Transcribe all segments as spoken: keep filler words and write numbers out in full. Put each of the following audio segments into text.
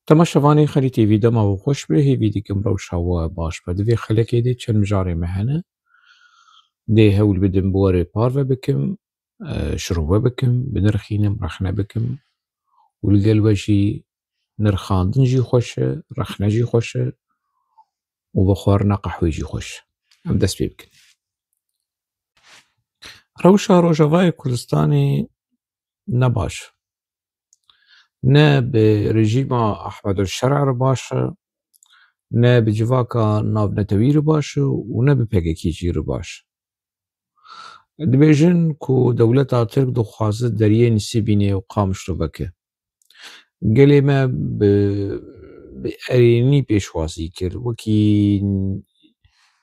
Temaşevanê Xelî T V, dema we xweş be, hêvî dikim rewşa we baş be. Di vê xelekê de çend mijarê me hene. Dê hewl bidim bi we re parve bikim, e, şirove bikim, binirxînim, rexne bikim. Û li gel we jî nirxandin jî xweş e, rexne jî xweş e û vexwarina qehwê jî xweş e. Em dest pê bikin. Rewşa Rojavayê Kurdistanê ne baş e. Ne bi rejîma Ehmed el-Şer'a re baş e, ne bi civaka navnetewî re baş e û ne bi P K K jî re baş e. Dibêjin ku dewleta Tirk dixwaze deriyê Nisêbînê û Qamişlo veke. Gelê me bi, bi erênî pêşwazî kir, wekî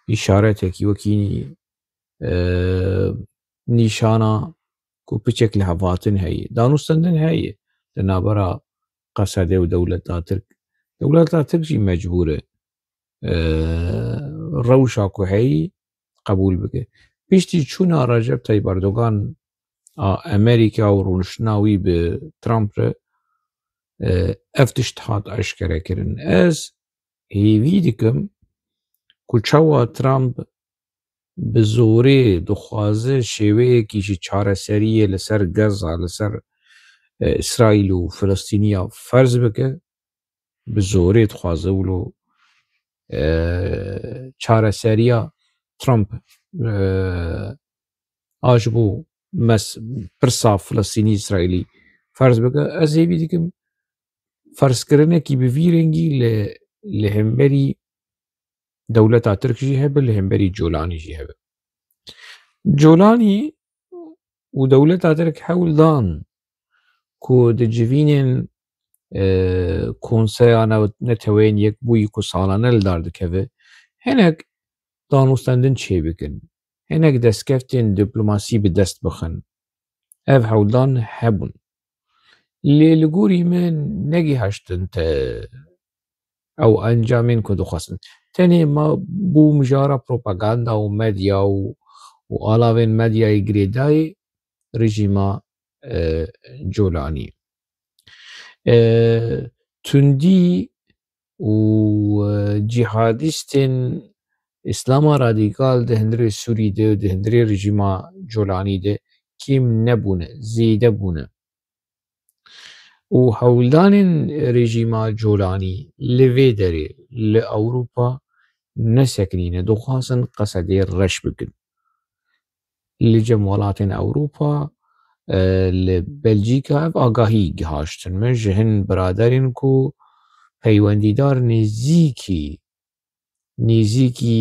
îşaretekî, wekî, e, nîşana ku piçek li hev hatin heye. Danûstendin heye li navbera Qesedê û dewleta Tirk. Dewleta Tirk jî mecbûr e, e, rewşa ku heyî qebûl bike. Piştî çûna Recep Tayyip Erdogan a Amerîka û rûniştina wî bi Trump re, e, ev tişt hat eşkerekirin. Ez hêvî dikim ku çawa Trump bi zorê dixwaze şêweyekî ji çareseriyê li ser Gaza, li ser, e, Îsraîl û Filistîniya ferz bike, bi zorê dixwaze wilo, e, çareseriya Trump, e, a ji bo mes-, pirsa Filistînî-Îsraîlî ferz bike. Ez hêvî dikim ferzkirinekî bi vî rengî li, li hemberî dewleta Tirk jî hebe, li hemberî Colanî jî hebe. Colanî û dewleta Tirk hewl dan ku di civînên, e, Konseya New-, Neteweyên Yekbûyî ku salane li dar dikeve, hinek danûstendin çêbikin, hinek destkeftên diplomasî bi dest bixin. Ev hewldan hebûn. Lê li gorî min negihaştin te ew encamên ku dixwestin. Tenê ma bû mijara propaganda û medya û, û alavên medyayê girêdayî rejîma, e, Colanî. E, tundî û, e, cîhadîstên Îslama radîkal di hundirê Sûrî de, di hundirê rejîma Colanî de kêm nebûne, zêde bûne. Û hewldanên rejîma Colanî li vê derê, li Ewropa nesekinîne, dixwazin Qesedê reş bikin. Li cem welatên Ewropa, e, li Belcîka ev agahî gihaştin me ji hin biraderên ku peywendîdar nêzîkî, nêzîkî,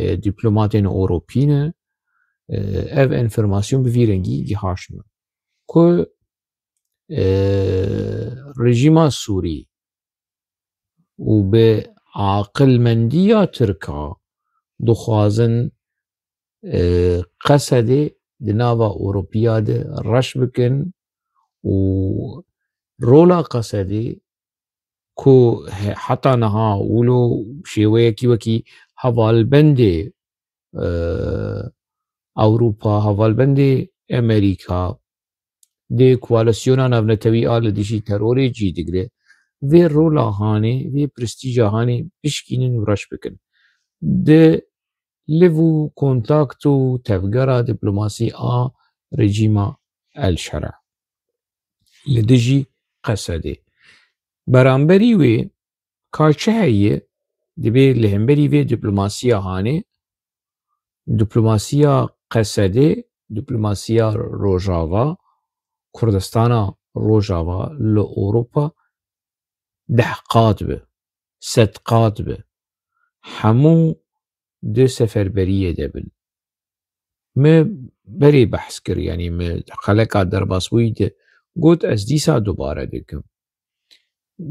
e, dîplomatên Ewropî ne. E, ev enfîrmasyon bi vî rengî gihaşt me ku, e, rejîma Sûrî û bi aqilmendiya Tirka dixwazin, e, Qesedê di nava Ewropiya de reş bikin û rola Qesedê ku he-, heta niha wilo şêweyekî wekî hevalbendê, e, Ewropa, hevalbendê Amerîka, dê koalîsyona navnetewî a li dijî terorê cî digre, vê rola hanê, vê prestîja hanê bişkînin û reş bikin. Di liv û kontakt û tevgera diplomasî a rejîma El Şera li dijî Qesedê. Beramberî wê ka çi heye, divê li hemberî vê diplomasiya hanê, diplomasiya Qesedê, diplomasiya Rojava, Kurdistana Rojava li Ewropa deh qat be, sed qat be. Hemû di seferberiyê de bin. Me berê behs kir, yanî me xeleka derbasbûyî de got, ez dîsa dubare dikim.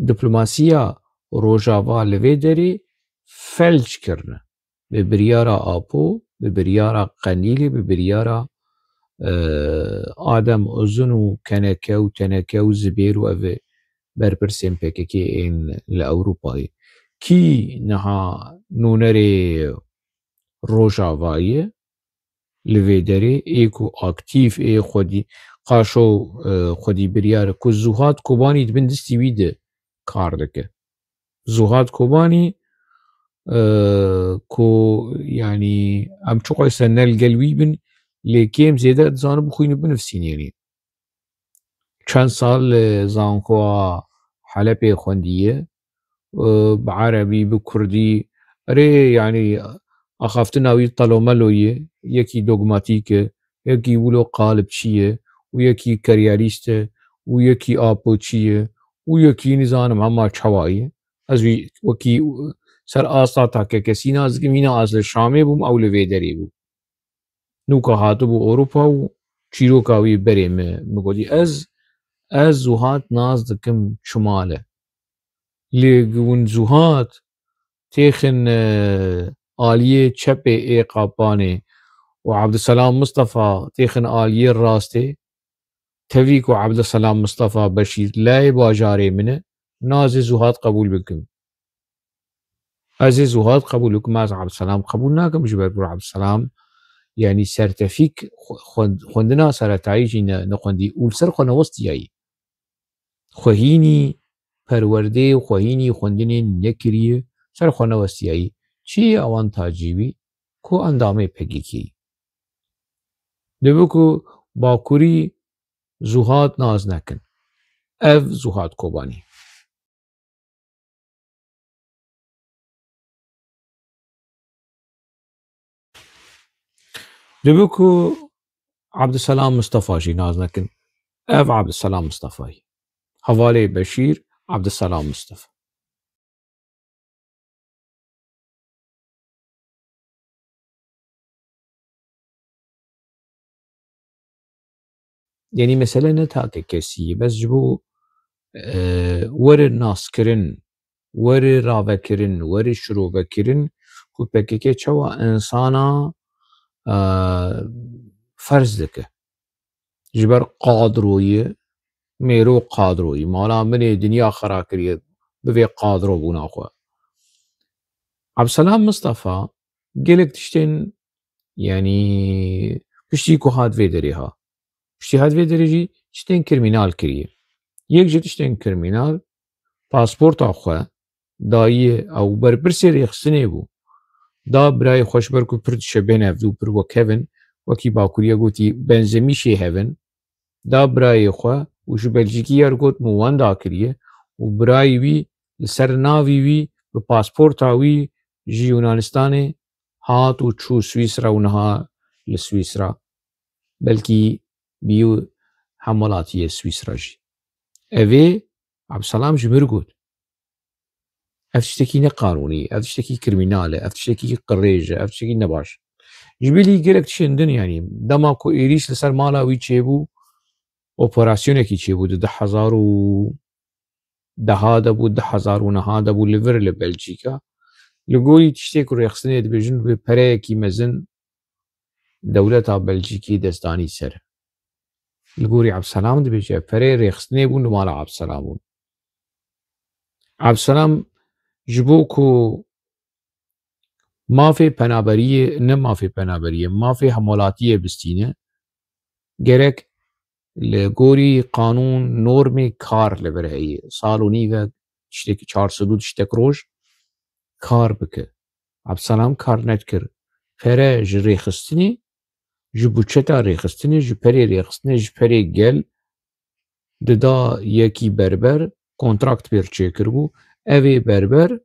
Diplomasiya Rojava li vê derê felc kirine. Bi biryara Apo, bi biryara Qendîlê, bi biryara, e, Adem Uzun û Keneke û Teneke û Zibêr û ev berpirsên P K K ên li Ewropayê. Kî niha nûnerê Rojava ye? Li vê derê ê ku aktîf, ê xwedî qaşo, e, xwedî biryar e, ku Zuhat Kobanî di bin distî wî de kar dike. Zuhad Kobanî, e, ku, yanî, em çiqas ne li gel wî bin, lê kêm zêde dizanibû xwîn û binivîsînê. Çend sal li zankoya Helepê xwendiye, e, bi erebî, bi kurdî. Erê, yanî, axaftina wî telomelo ye, yekî dogmatîk e, yekî wilo qalibçî ye û yekî keryalîst e û yekî apoçî ye û yekî nizanim hema çawa ye. Ez wî wekî ser asta takekesî nas dikim, hîna ez li Şamê bûm, ew li vê derê bû. Nûka hatibû Ewropa û çîroka wî berê min, min gotî, ez, ez Zuhad nas dikim çima li. Lê hûn Zuhad têxin, e, aliyê çepê ê qapanê û Abdulselam Mistefa têxin aliyê rastê, tevî ku Abdulselam Mistefa Beşîr layê bajarê min e, nazê Zuhad qebûl bikim. Ez ê Zuhad qebûl bikim, ez Abdulselam qebûl nakim, ji ber ku Abdulselam, yanî sertefîk xwe-, xwend-, xwendina seretayî jî ne-, nexwendî û li ser xwe newestiyayî. Xwehînî perwerdê û xwehînî xwendinê nekiriye, ser xwe newestiyayî. Çi ye awantacî wî? Ku endamê P K K yî. Dibe ku Bakurî Zuhad nas nekin. Ev Zuhad Kobanî. Dibe ku Abdulselam Mistefa jî nas nekin. Ev Abdulselam Mistefa ye. Hevalê Beşîr, Abdulselam Mistefa. Yanî mesele ne takekesî ye, bes ji bo, e, were naskirin, were ravekirin, were şirovekirin ku P K K çawa insana, e, ferz dike. Ji ber qadroyê, mêro qadroyî, mala min ê dinya xera kiriye, bivê qadrobûna xwe. Abdulselam Mistefa gelek tiştên, yanî, piştî ku hat vê derê ha. Piştî hat vê derê jî tiştên krîmînal kiriye. Yek ji tiştên krîmînal, pasporta xwe daye ew berpirsê rêxistinê bû. Da birayê xwe, ji ber ku pir dişebên hev dû, pir wek hev in, wekî Bakuriya gotî benzemîşê hev in. Da birayê xwe û ji Belcîkî ya got min wenda kiriye û birayê wî li ser navî wî bi pasporta wî ji Yunanistanê hat û çû Swîsra û niha li Swîsra belkî bîyo hemwelatiyê Swîsra jî. Evê Abdulselam ji mir got. Ev tiştekî neqanûnî, ev tiştekî krîmînal e, ev tiştekî qirêj e, ev tiştekî nebaş. Ji bilî gelek tişên din, yanî dema ku êrîş li ser mala wî çêbû, operasyonekî çêbû di du hezar û deha de bû, du hezar û neha de bû li vir li Belçîka. Li gorî tiştê ku rêxistinê dibêjin, bi pereyekî mezin dewleta Belcîkî destdanî ser. Li gorî Abdulselam dibêje, perê rêxistinê bûn li mala Abdulselam bûn. Abdulselam ji bo ku mafê penaberiyê, ne mafê penaberiyê, mafê hemwelatiyê bistîne, gerek li gorî qanûn, normê kar li vir heye. Sal û nîvek, tiştekî çar sed û tiştek roj kar bike. Abdulselam kar nedikir. Pere ji rêxistinê, ji buçeta rêxistinê, ji perê rêxistinê, ji perê gel dida yekî berber, kontrakt pêr çêkiribû. Evê berber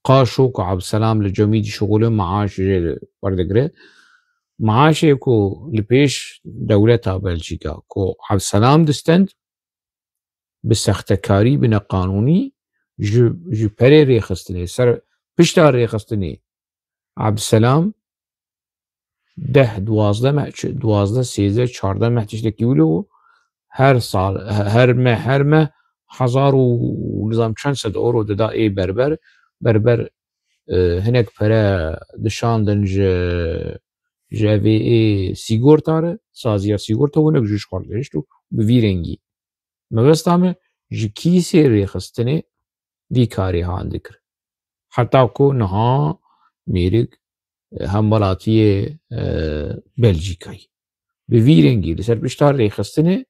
qaşo ku Abdulselam li cemî dişixule, maaş jê werdigire. Maaşê ku li pêş dewleta Belçîka ku Abdulselam distend, bi sextekarî, bi neqanûnî ji, ji perê rêxistinê, ser pişta rêxistinê Abdulselam deh, duwazdeh meh, çi-, duwazdeh, sêzdeh, çardeh meh tiştekî wilo bû. Her sal, he-, her meh, her meh hezar û nizam çend sed euro dida ê berber. Berber, e, hinek pere dişandin ji, ji evê ê sîgorta re, saziya sîgorta, hinek jî ji xwe re dihişt û bi vî rengî. Mebesta me ji kîsê rêxistinê vî karê han dikir. Heta ku niha mêrik, e, hemwelatiyê, e, Belcîkayê. Bi vî rengî li ser pişta rêxistinê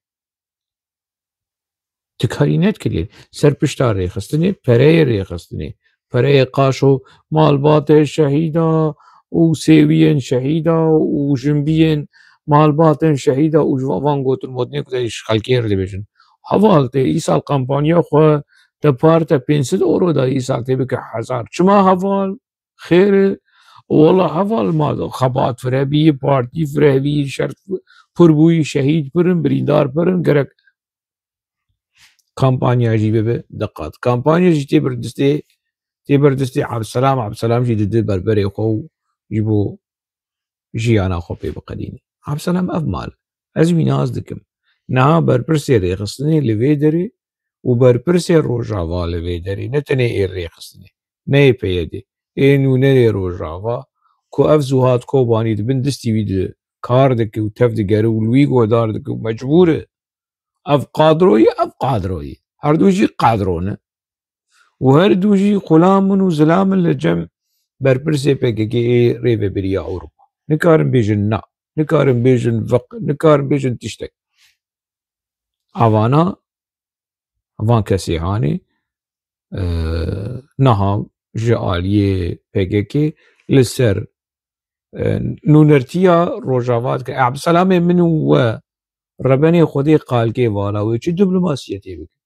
Ti karî nedikirî. Ser pişta rêxistinê, pereyê rêxistinê. Pereyê qaşo malbatê şehîda û sêwiyên şehîda û jinbiyên malbatên şehîda û ji van gotin motnê ku te ji xelkê re dibêjin. Heval tê îsal kampanya xwe te parte pênc sed euro da îsal tê bike hezar. Çima heval? Xêr e. Wela heval ma xebat firevî, partî firevî, şert pir bûyî, şehîd pir in, birîndar pir in, gerek kampanya jî bibe diqat. Kampanya jî tê ber destê, tê ber destê Abdselam, Abdselam jî dide berberê xwe û ji bo jiyana xwe pê biqedîne. Abdselam ev mal. Ez wî nas dikim. Niha berpirsê rêxistinê li vê derê û berpirsê Rojava li vê derê, ne tenê ê rêxistinê, ne ê P Y D, ê nûnerê Rojava, ku ev Zuhad Kobanî di bin distî wî de kar dike û tev digere û li wî guhdar dike û mecbûr e. Ev qadroyî, ev qadroyî. Her du jî qadro ne. Û her du jî xulam in û zilam in li cem berpirsê P K K ê rêvebiriya Ewropa. Nikarin bêjin na. Nikarin bêjin viq. Nikarin bêjin tiştek. Avana, van kesê hanê, e, niha ji aliyê P K K li ser, e, nûnertiya Rojava dike. Ebdselamê min û we rebenê Xwedê qalkê vala wê çi diplomasiyetê bike?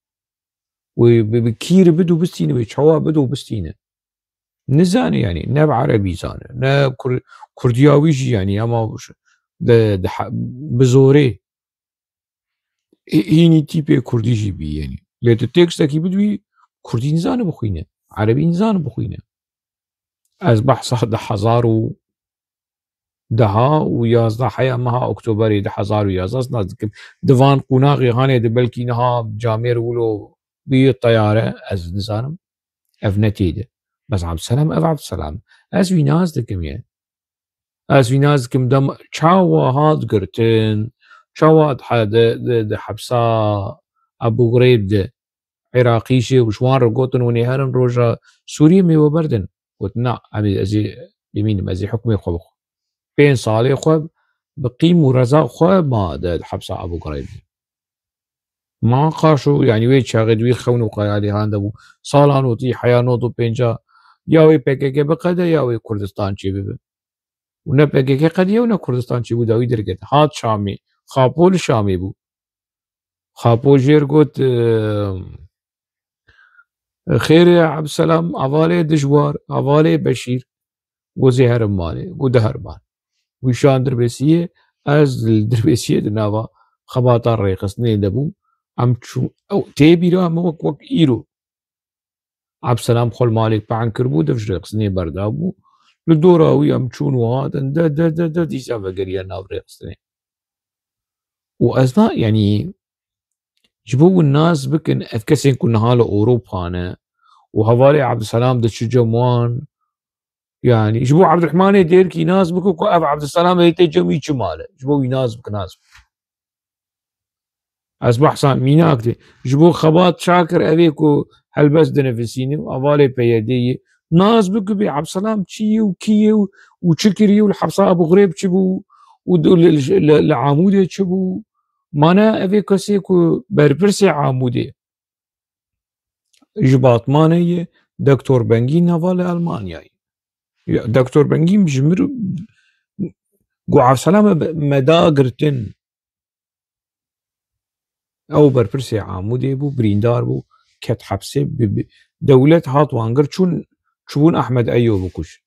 Wê bi, bi kî re bido bistîne, wê çawa bido bistîne? Nizane yanî, ne bi erebî zane, ne kur-, kurdiya wî jî yanî, ama ş-, de, de ha-, bi zorê hî-, hînî tîpê kurdî jî bî yanî. Lê tu tekstekî bidwî, kurdî nizane bixwîne, erebî nizane bixwîne. Ez behsa du hezar û deha û yazdeh heya meha Oktoberê du hezar û yazdeh nas dikim. Di van qonaxê hanê de belkî niha camêr wilo bî teyare, ez nizanim. Ev ne tê de. Bes Abdselam, ev Abdselam. Ez wî nas dikim ye. Ez wî nas dikim dem çawa hat girtin, çawa di, di, di, di hepsa Abu Ghreib de Iraqî jî û ji wan re gotin, hûn ê herin roja Sûriyê, me we berdin. Got, na, em ê, ez ê bimînim, ez ê hukmê xwe bixwim. Pênc salê xwe bi qîm û reza xwe ma di hepsa Abu Ghreib de. Ma qaşo, yanî wê çaxê di wî xewn û xeyalê hande bû. Sala notî, heya not û pênca, ya wê P K K biqede, ya wê Kurdistan çêbibe. Û ne P K K qediya û ne Kurdistan çêbû, dawî derket. Hat Şamê. Xapo li Şamê bû. Xapo jêr got, e, xêr e Ebdselam, hevalê dijwar, hevalê Beşîr. Got, zê herim malê. Got, de herim malê. Wî şan Dirbêsiyê, ez li Dirbêsiyê di nava xebata rêxistinê de bûm. Em çû-, ew tê bîra min wek, wek îro. Abdselam xwe li malê pehn kiribû, dev ji rêxistinê berdabû. Li dora wî em çûn û hatin, de, de, de, de, dîsa vegeriya nav rêxistinê. Û ez na, yanî, ji bo hûn nas bikin, ev kesên ku niha li Ewropa ne û hevalê Abdselam diçû cem wan, yanî, ji bo Abdurehmanê Dêrkî nas bikin ku ev Abdselam ê tê cem wî çi mal e. Ji bo wî nas bikin, nas bikin. Ez behsa mînak de. Ji bo Xebat Şakir, evê ku helbest dinivîsîne û hevalê P Y D'ê ye. Nas bike bê Ebdselam çi ye û kî ye û, û çi kiriye û li hepsa Abu Ghreib çi bû û d-, li, li, li Amûdê çi bû. Mane evê kesê ku berpirsê Amûdê ji Batmanê ye, Doktor Bengîn nava li Almanyayê. Ya, Doktor Bengîn ji mir got, Ebdselam me, me da girtin. Ew berpirsê Amûdê bû, birîndar bû, ket hepsê, bi, bi, dewlet hat wan gir, çûn, çûbûn Ahmed Eyo bikujin.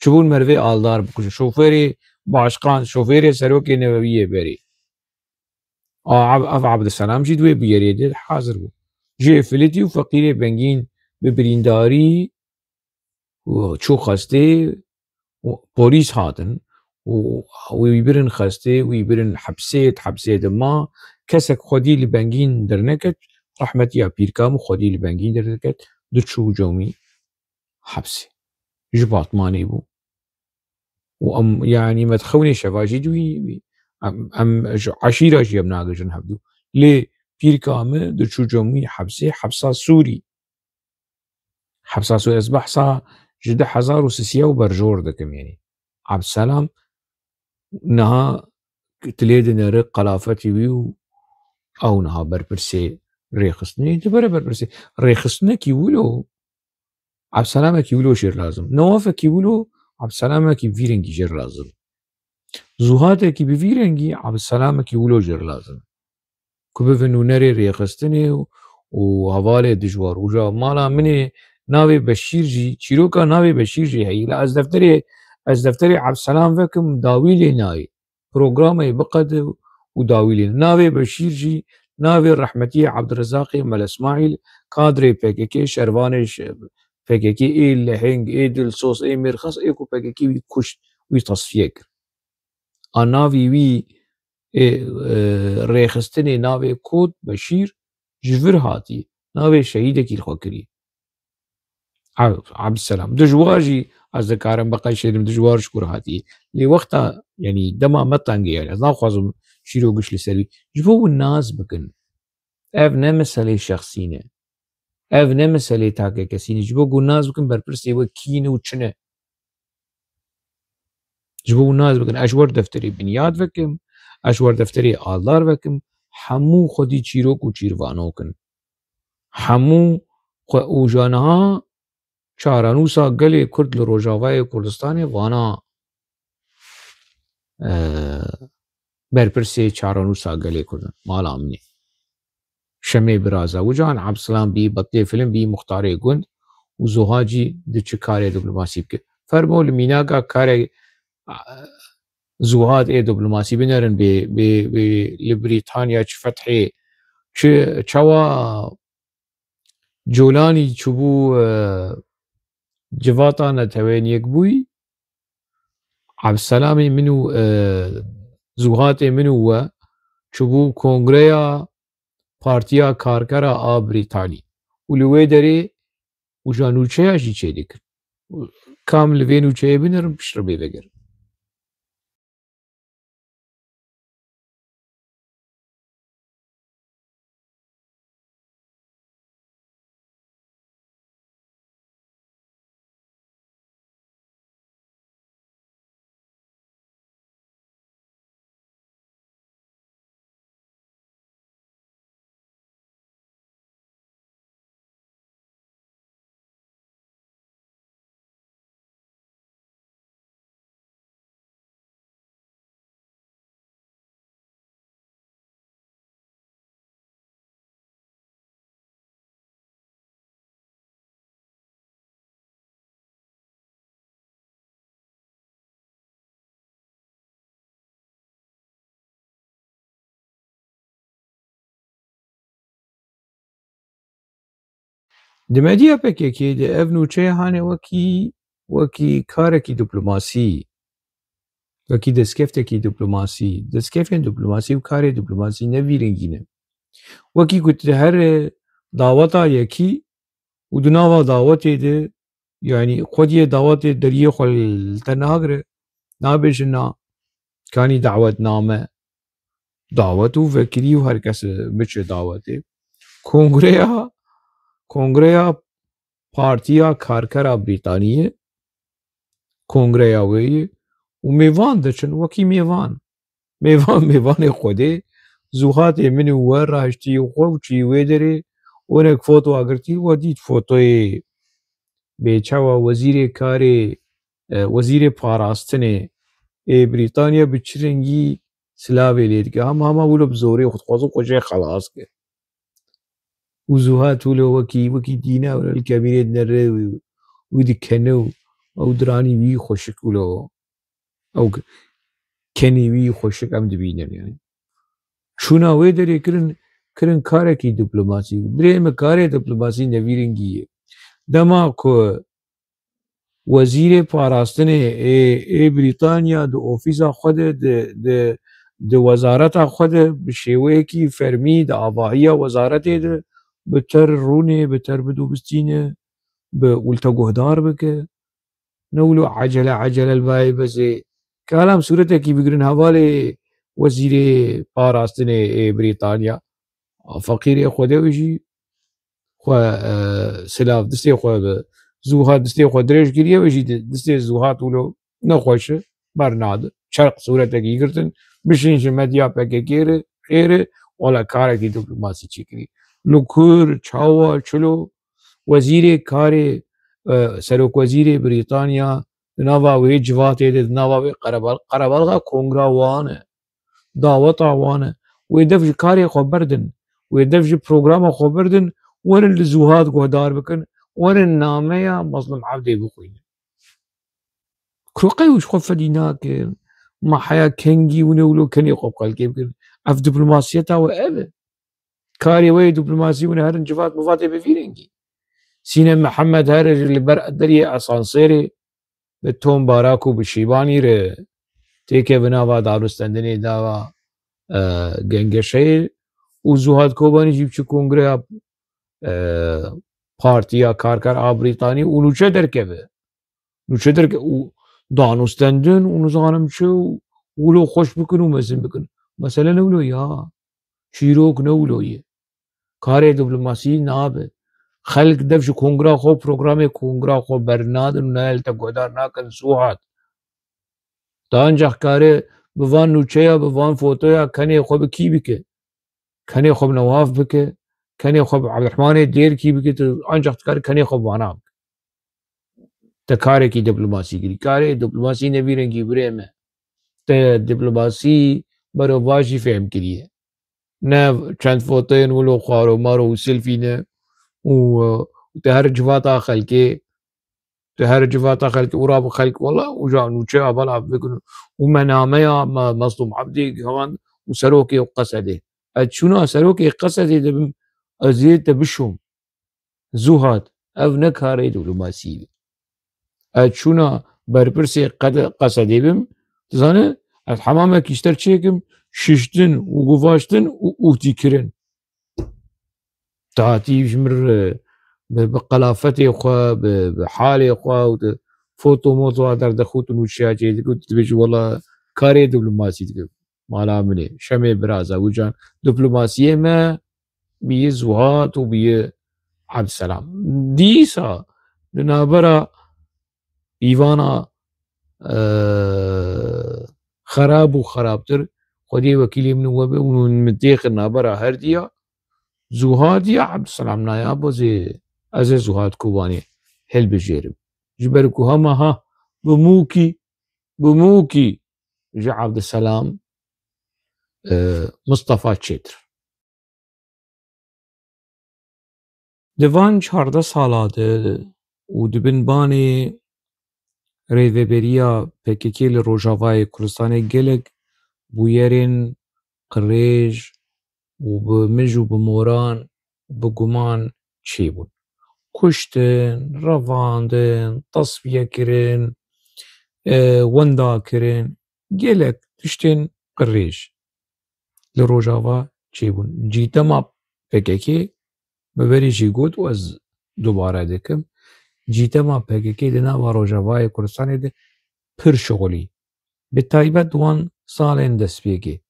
Çûbûn Mervê Aldar bikujin. Şofêrê başkan, şofêrê serokê Newewiyê berê. A, Ab-, ev Abdulselam jî di wê bûyerê de hazir bû. Jê Filitî û Feqîrê Bengîn bi birîndarî û çû xestê û polîs hatin û wî birin xestê, wî birin hepsê, di hepsê de ma. Kesek xwedî li Bengîn derneket, rehmetiya pîrka min xwedî li Bengîn derneket, diçû cemî hepsê. Ji Batmanê bû. Û em, yanî me dixewnê şeva jî di wî, wî. Em, em ji eşîra jî em nagihîjin hevdû. Lê pîrka min diçû cemî hepsê, hepsa Sûrî. Hepsa Sûrî, ez behsa ji du hezar û sisiya û berjor dikim, yanî. Abdselam niha tu lê dinêre qelafetê wî û ew niha berpirsê Rêxistinê, dibere berpirsê. Rêxistinekî wilo, Ebselamekî wilo jêr lazim. Newafekî wilo, Ebselamekî vî rengî jêr lazim. Zuhatekî bi vî rengî, Ebselamekî wilo jêr lazim. Ku bivin nûnerê rêxistinê û, û hevalê dijwar. Uca mala min ê navê Beşîr jî, çîroka navê Beşîr jî heyî. La ez defterê, ez defterê Ebselam vekim, dawî lê nayê. Programê biqede û dawî lê. Navê Beşîr jî, navê rehmetiyê Ebdurezaqê Mele Îsmaîl, kadrê P K K, şervanê ş-, P K K ê leheng, ê dilsoz, ê mêrxas, ê ku P K K wî kuşt, wî tasfiye kir. A navî wî ê, e, rêxistinê navê Kot Beşîr ji vir hatî. Navê şehîdekî li xwe kirî. Ab-, Abdüselam. Dijwar jî ez dikarim biqeşêrim, dijwar ji kur hatî. Lê wexta, yanî dema me tengê, yanî ez naxwazim çîrok giş li ser wî. Ji bo hûn nas bikin. Ev ne meselê şexsî ne. Ev ne meselê takekesî ne. Ji bo ku nas bikin berpirsê we kî ne û çi ne. Ji bo nas bikin. Ez ji wer defterê binyat vekim, ez ji wer defterê aldar vekim. Hemû xwedî çîrok û çîrvanok in. Hemû xwe û janiha çarenûsa gelê Kurd li Rojavayê Kurdistanê vana, e, berpirsê çarenûsa gelê Kurd in. Mala min ê. Şemê biraza wican, Ebselam bî, Betlê Film bî, muxtarê gund û Zuhad jî di çi karê diplomasî bike. Fermo li mînaka karê, e, Zuhad ê diplomasî binerin bê, bê, bê li Brîtanya çi fethê, çi çawa Colanî çûbû, e, civata netewên yekbûyî, Ebselamê min û, e, Zuhatê min û we çûbû kongreya Partiya Karkera a Brîtanî û li wê derê uca nûçeya jî çêdikin. Kam li vê nûçeyê binerin piştre bê vegerin. Di medya P K K de ev nûçe hane wekî, wekî karekî diplomasî, wekî destkefteke diplomasî, destkefên diplomasî û karê diplomasî ne vî rengî ne. Wekî ku tu her daweta yekî û di nava dawetê de, yanî xwediyê dawetê deriyê xwe li te nagire, nabêje na, kanî dawetname, dawet û vekirî û her kes biçe dawetê. Kongreya, kongreya Partiya Karkera Brîtaniyê, kongreya wê ye û mêvan diçin wekî mêvan. Mêvan, mêvanê Xwedê, Zuhatê min û we raştî xwe û çî wê derê, onek foto agirtî, we dît fotoyê bê çawa wezîrê karê, e, wezîrê parastinê ê Brîtanya bi çi rengî silavê lê dike. Hema hema wilo bi zorê xwe dixwazin xwe jê xelas ke. Û Zuhat wilo wekî, wekî dîna wilo li kebîrê dinere û wî dikene û ew diranî wî xweşik wilo. Ew k-, kenî wî xweşik em dibînin, yanî. Çûna wê derê kirin, kirin karekî diplomasî. Birê me karê diplomasî ne vî rengî ye. Dema ku wezîrê parastinê ê, ê Brîtanya di ofîsa xwe de, di, di, di wezareta xwe de bi şêweyekî fermî di avahiya wezaretê de bi ter rûnê, bi ter bidûbistîne, bi û li te guhdar bike. Ne wilo ecele ecele li bayê bezê. Kalam sûretekî bigirin hevalê wezîrê parastinê ê Brîtanya. A feqîrê Xwedê wî jî xwe, e, silav distê xwe bi Zuhat distê xwe dirêj kiriye, wê jî di-, distê Zuhat wilo nexweş e, bernadi. Çerq sûretekî girtin, bişîn ji medya P K K re, xêr e, wala karekî diplomasî çêkirî. Li kur, çawa, çilo, wezîrê karê, e, serokwezîrê Brîtanya di nava wê civatê de, di nava wê qerebal-, qerebalxa kongra wan e, daweta wan e. Wê dev ji karê xwe berdin, wê dev ji programa xwe berdin, werin li Zuhad guhdar bikin, werin nameya Mazlûm Ebdê bixwînin. Kuro qey û ji xwe fedî nakin. Ma heya kengî wine wilo kenê xwe bi xelkê bikin. Ev diplomasiyeta we ev e. Karê we yê diplomasî wine herin civat mivatê bi vî rengî. Sîne Mihemed here li ber deriyê esanserê bi Tom Barak û bi Şîbanî re têke bi nava danûstendinê dava, e, gengeşeyê û Zuhad Kobanî jî biçi kongreya, e, Partiya Karker a Brîtanî û nûçe derkeve. Nûçe derke û danûstendin û nizanim çi û wilo xweş bikin û mezin bikin. Mesele ne wilo ya. Çîrok ne wilo ye. Karê diplomasî nabe. Xelk dev ji kongra xwe, programê kongra xwe bernadin û nayê li te guhdar nakin Zuhad. Te ancax kare bi van nûçeya, bi van fotoya kenê xwe bi kî bike? Kenê xwe bi Newaf bike, kenê xwe bi Ebdurehmanê Dêrkî bike, tu ancax dikare kenê xwe bi vana bike. Te karekî diplomasî kirî. Karê diplomasî ne vî rengî birê me. Te diplomasî berovajî fêm kiriye. Ne çend fotoyên wilo xwaro maro û selfie ne û, e, te her civata xelkê, te her civata xelkê û ra bi xelk wela û ja nûçeya bela bikin û me nameya me Mazlûm Ebdê gihand û serokê Qesedê. Ez çûna serokê Qesedê dibim, ez ê te bişom. Zuhad, ev ne karê diplomasî be. Ez çûna berpirsê qede-, Qesedê bim, dizane, ez hemamekî ji te çêkim, şiştin û guvaştin û ûtîkirin. Te hatî ji min re bi, bi qelafetê xwe, bi, bi halê xwe û di foto moto a derdixwit û nûçeya çê dikir, tu dibêjî, wela karê diplomasî dikir. Mala min e. Şemê biraza wican diplomasiyê me bîye Zuhad û bîye Ebdselam. Dîsa di navbera îvana, e, xerab û xerabtir, Xwedê wekîlê min û we be û min têxin navbera her diya Zuhad ya Ebdselam naya bo zê ez ê Zuhad Kobanê hilbijêrim. Ji ber ku hema ha bi mûkî, bi mûkî ji Ebdselam, e, Mistefa çêtir. Di van çardeh sala de û di bin banê rêveberiya P K K li Rojavayê Kurdistanê gelek bûyerên qirêj û bi mij û bi moran, bi guman çêbûn. Kuştin, revandin, tesfiye kirin, e, wenda kirin, gelek tiştên qirêj li Rojava çêbûn. Cîtema P K K, me berê jî got û ez dubare dikim, cîtema P K K di nava Rojavayê Kurdistanê de pir şixulî. Bi taybet wan salên destpêkê.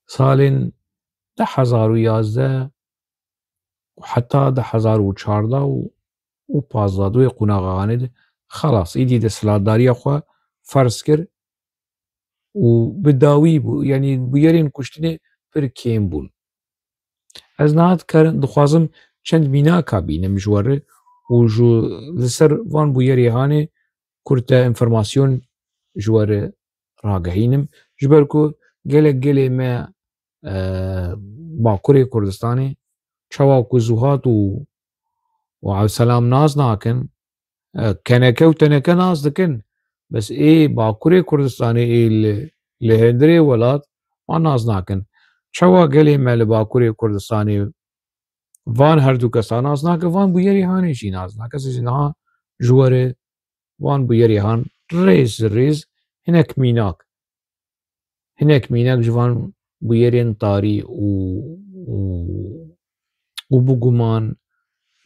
Salên du hezar û yazdeh û heta du hezar û çardeh û, û pazdeh di wê qonaxa hanê de xelas, îdî desthilatdariya xwe ferz kir û bi dawî bû, yanî bûyerên kuştinê pir kêm bûn. Ez niha dikarim, dixwazim çend mînaka bînim ji we re û ji, li ser van bûyerê hanê kurte enformasyon ji we re ragehînim. Ji ber ku gelek gelê me, e, Bakurê Kurdistanê çawa ku Zuhat û, û Ewselam nas nakin, e, keneke û teneke nas dikin. Bes ê Bakurê Kurdistanê ê li, li hundirê welat wan nas nakin. Çawa gelê me li Bakurê Kurdistanê van her du kesa nas nake, van bûyerê hanê jî nas nake. Ez ê niha ji we re van bûyerê han rêz rêz hinek mînak, hinek mînak ji van bûyerên tarî û, û, û bi guman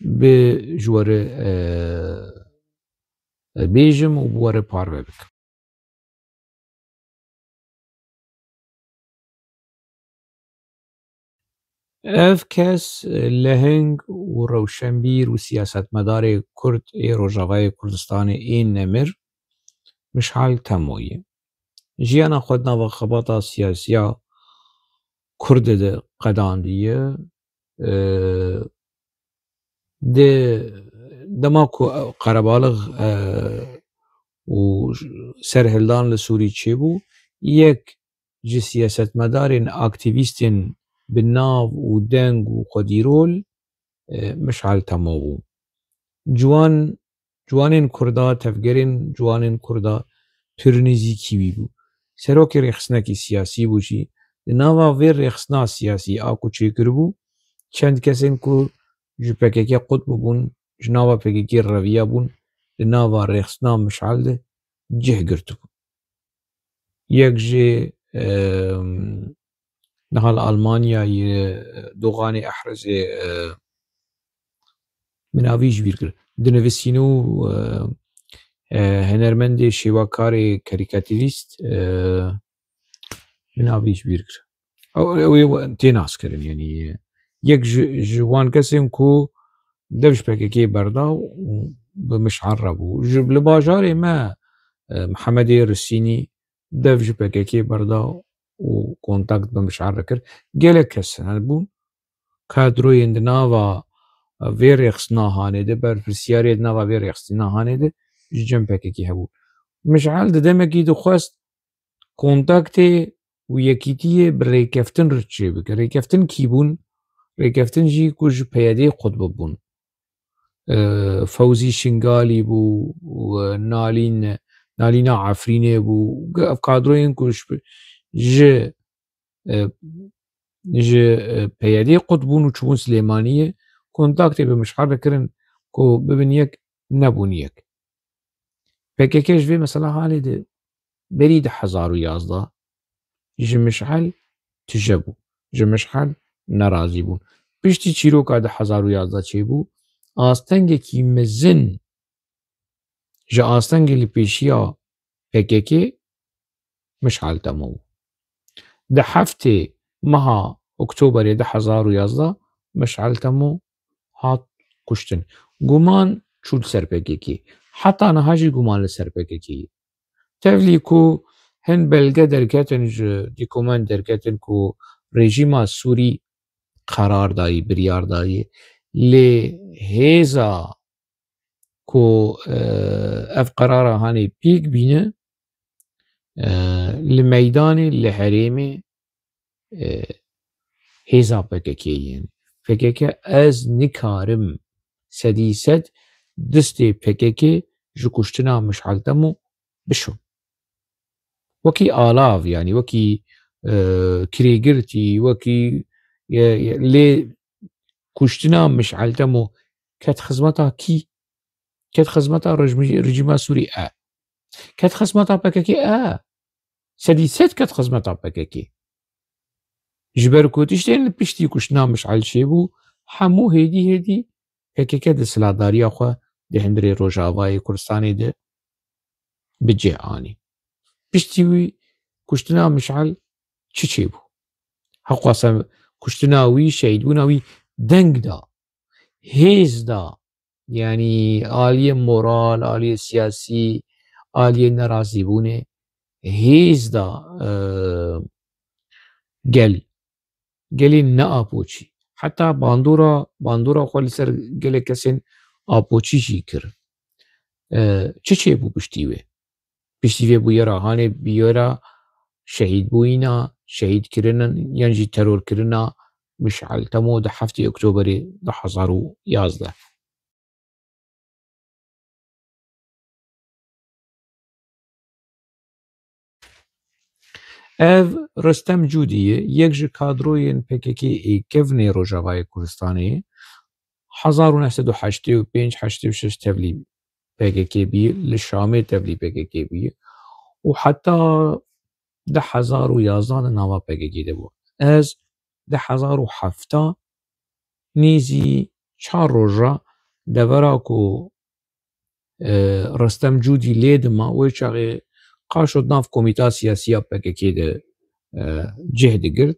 bi ji we re, e, bêjim û bi we re parve bikim. Ev kes, e, leheng û rewşenbîr û siyasetmedarê Kurd ê Rojavayê Kurdistanê ê nemir, Mîşal Temo ye. Jiyana xwe di nava xebata siyasiya Kurdê de qedandiye. e, di dema ku Qerebalix, e, û serhildan li Sûrî çêbû, yek ji siyasetmedarên aktîvîstên bi nav û deng û xwedîrol, e, Mişal Temo bû. Ciwan, ciwanên Kurda, tevgerên ciwanên Kurda pir nêzîkî wî bû. Serokê rêxistinekî siyasî bû jî. Di nava vê rêxistina siyasî a ku çêkiribû, çend kesên ku ji P K K qut bûbûn, ji nava P K K reviya bûn, di nava rêxistina Mişal de cih girtibû. Yek jê, em, niha li Almanyayê, Doxanê Ehrizê, e, min avî ji bîr kir. Dinivîsîn û, e, e, hunermendê şêwekarê karîkatirîst, e, min avî ji bîr kir. Ew, ew ê tê naskirin, yanî yek ji, ji wan kesên ku dev ji P K K berda û bi Mişal re bû. Ji, li bajarê me, e, Mihemedê Risînî dev ji P K K berda û kontakt bi Mişal re kir. Gelek kes hebûn, kadroyên di nava vê rêxistina hanê de, berpirsiyarê di nava vê rêxistina hanê de ji cem P K K hebû. Mişal di demekî dixwest kontaktê û yekîtiyê bi rêkeftin re çêbike. Rêkeftin kî bûn? Rêkeftin jî ku ji P Y D'ê qut bibûn. E, Fewzî Şingalî bû, e, Nalîn, Nalîna Efrînê bû. Ev kadroyên ku ji, ji, e, ji, e, P Y D'ê qut bûn û çûbûn Silêmaniyê, kontaktê bi Mişal re kirin ku bibin yek, nebûn yek. P K K ji vê mesela halê de berî du hezar û yazdeh ji Mişal tije bû. Ji Mişal nerazî bûn. Piştî çîroka du hezar û yazdeh çêbû, astengekî mezin ji astengê li pêşiya P K K Mişal Temo bû. Di heftê meha Oktoberê du hezar û yazdeh Mişal Temo hat kuştin. Guman çû li ser P K K. Heta niha jî guman li ser P K K ye. Tevlî ku hin belge derketin, ji dokument derketin ku rejîma Sûrî qerar dayî, biryar dayî. Lê hêza ku, e, ev qerara hanê pêk bîne, e, li meydanê, li herêmê, e, hêza P K K yên. P K K, ez nikarim sedî sed distê P K K ji kuştina Mişal Temo bişo. Wekî alav, yanî wekî, e, kirêgirtî, wekî, e, e, lê kuştina Mişal Temo ket xizmeta kî? Ket xizmeta rejimî-, rejîma Sûrî e. Ket xizmeta P K K e. Sedî sed ket xizmeta P K K. Ji ber ku tiştên li piştî kuştina Mişal çêbû, hemû hêdî hêdî P K K di silahdariya xwe di hundirê Rojavayê Kurdistanê de bi cih anî. Piştî wî kuştina Mişal çi çêbû? Heqwasa kuştina wî, şehîdbûna wî deng da, hêz da, yanî aliyê moral, aliyê siyasî, aliyê nerazîbûnê hêz da, e, gel. Gelê neapoçî. Heta bandora, bandora xwe li ser gelek kesên apoçî jî kir. E, çi çêbû piştî wê? Piştî vê bûyera hanê bûyera şehîdbûyîna, şehîdkirinin yan jî terorkirina Mişal Temo di heftê Oktoberê du hezar û yazdeh. Ev Ristem Cûdî ye, yek ji kadroyên P K K ê kevnê Rojavayê Kurdistanê, hezar û neh sed û heştê û pênc heştê û şeş tevlî P K K bî, li Şamê tevlî P K K bî û heta du hezar û yazdeh di nava P K K de bû. Ez du hezar û hevdeh nêzî çar roja devera ku, e, Ristem Cûdî lê dima, wê çaxê qaşo di nav komîta siyasî ya P K K de, e, cih digirt.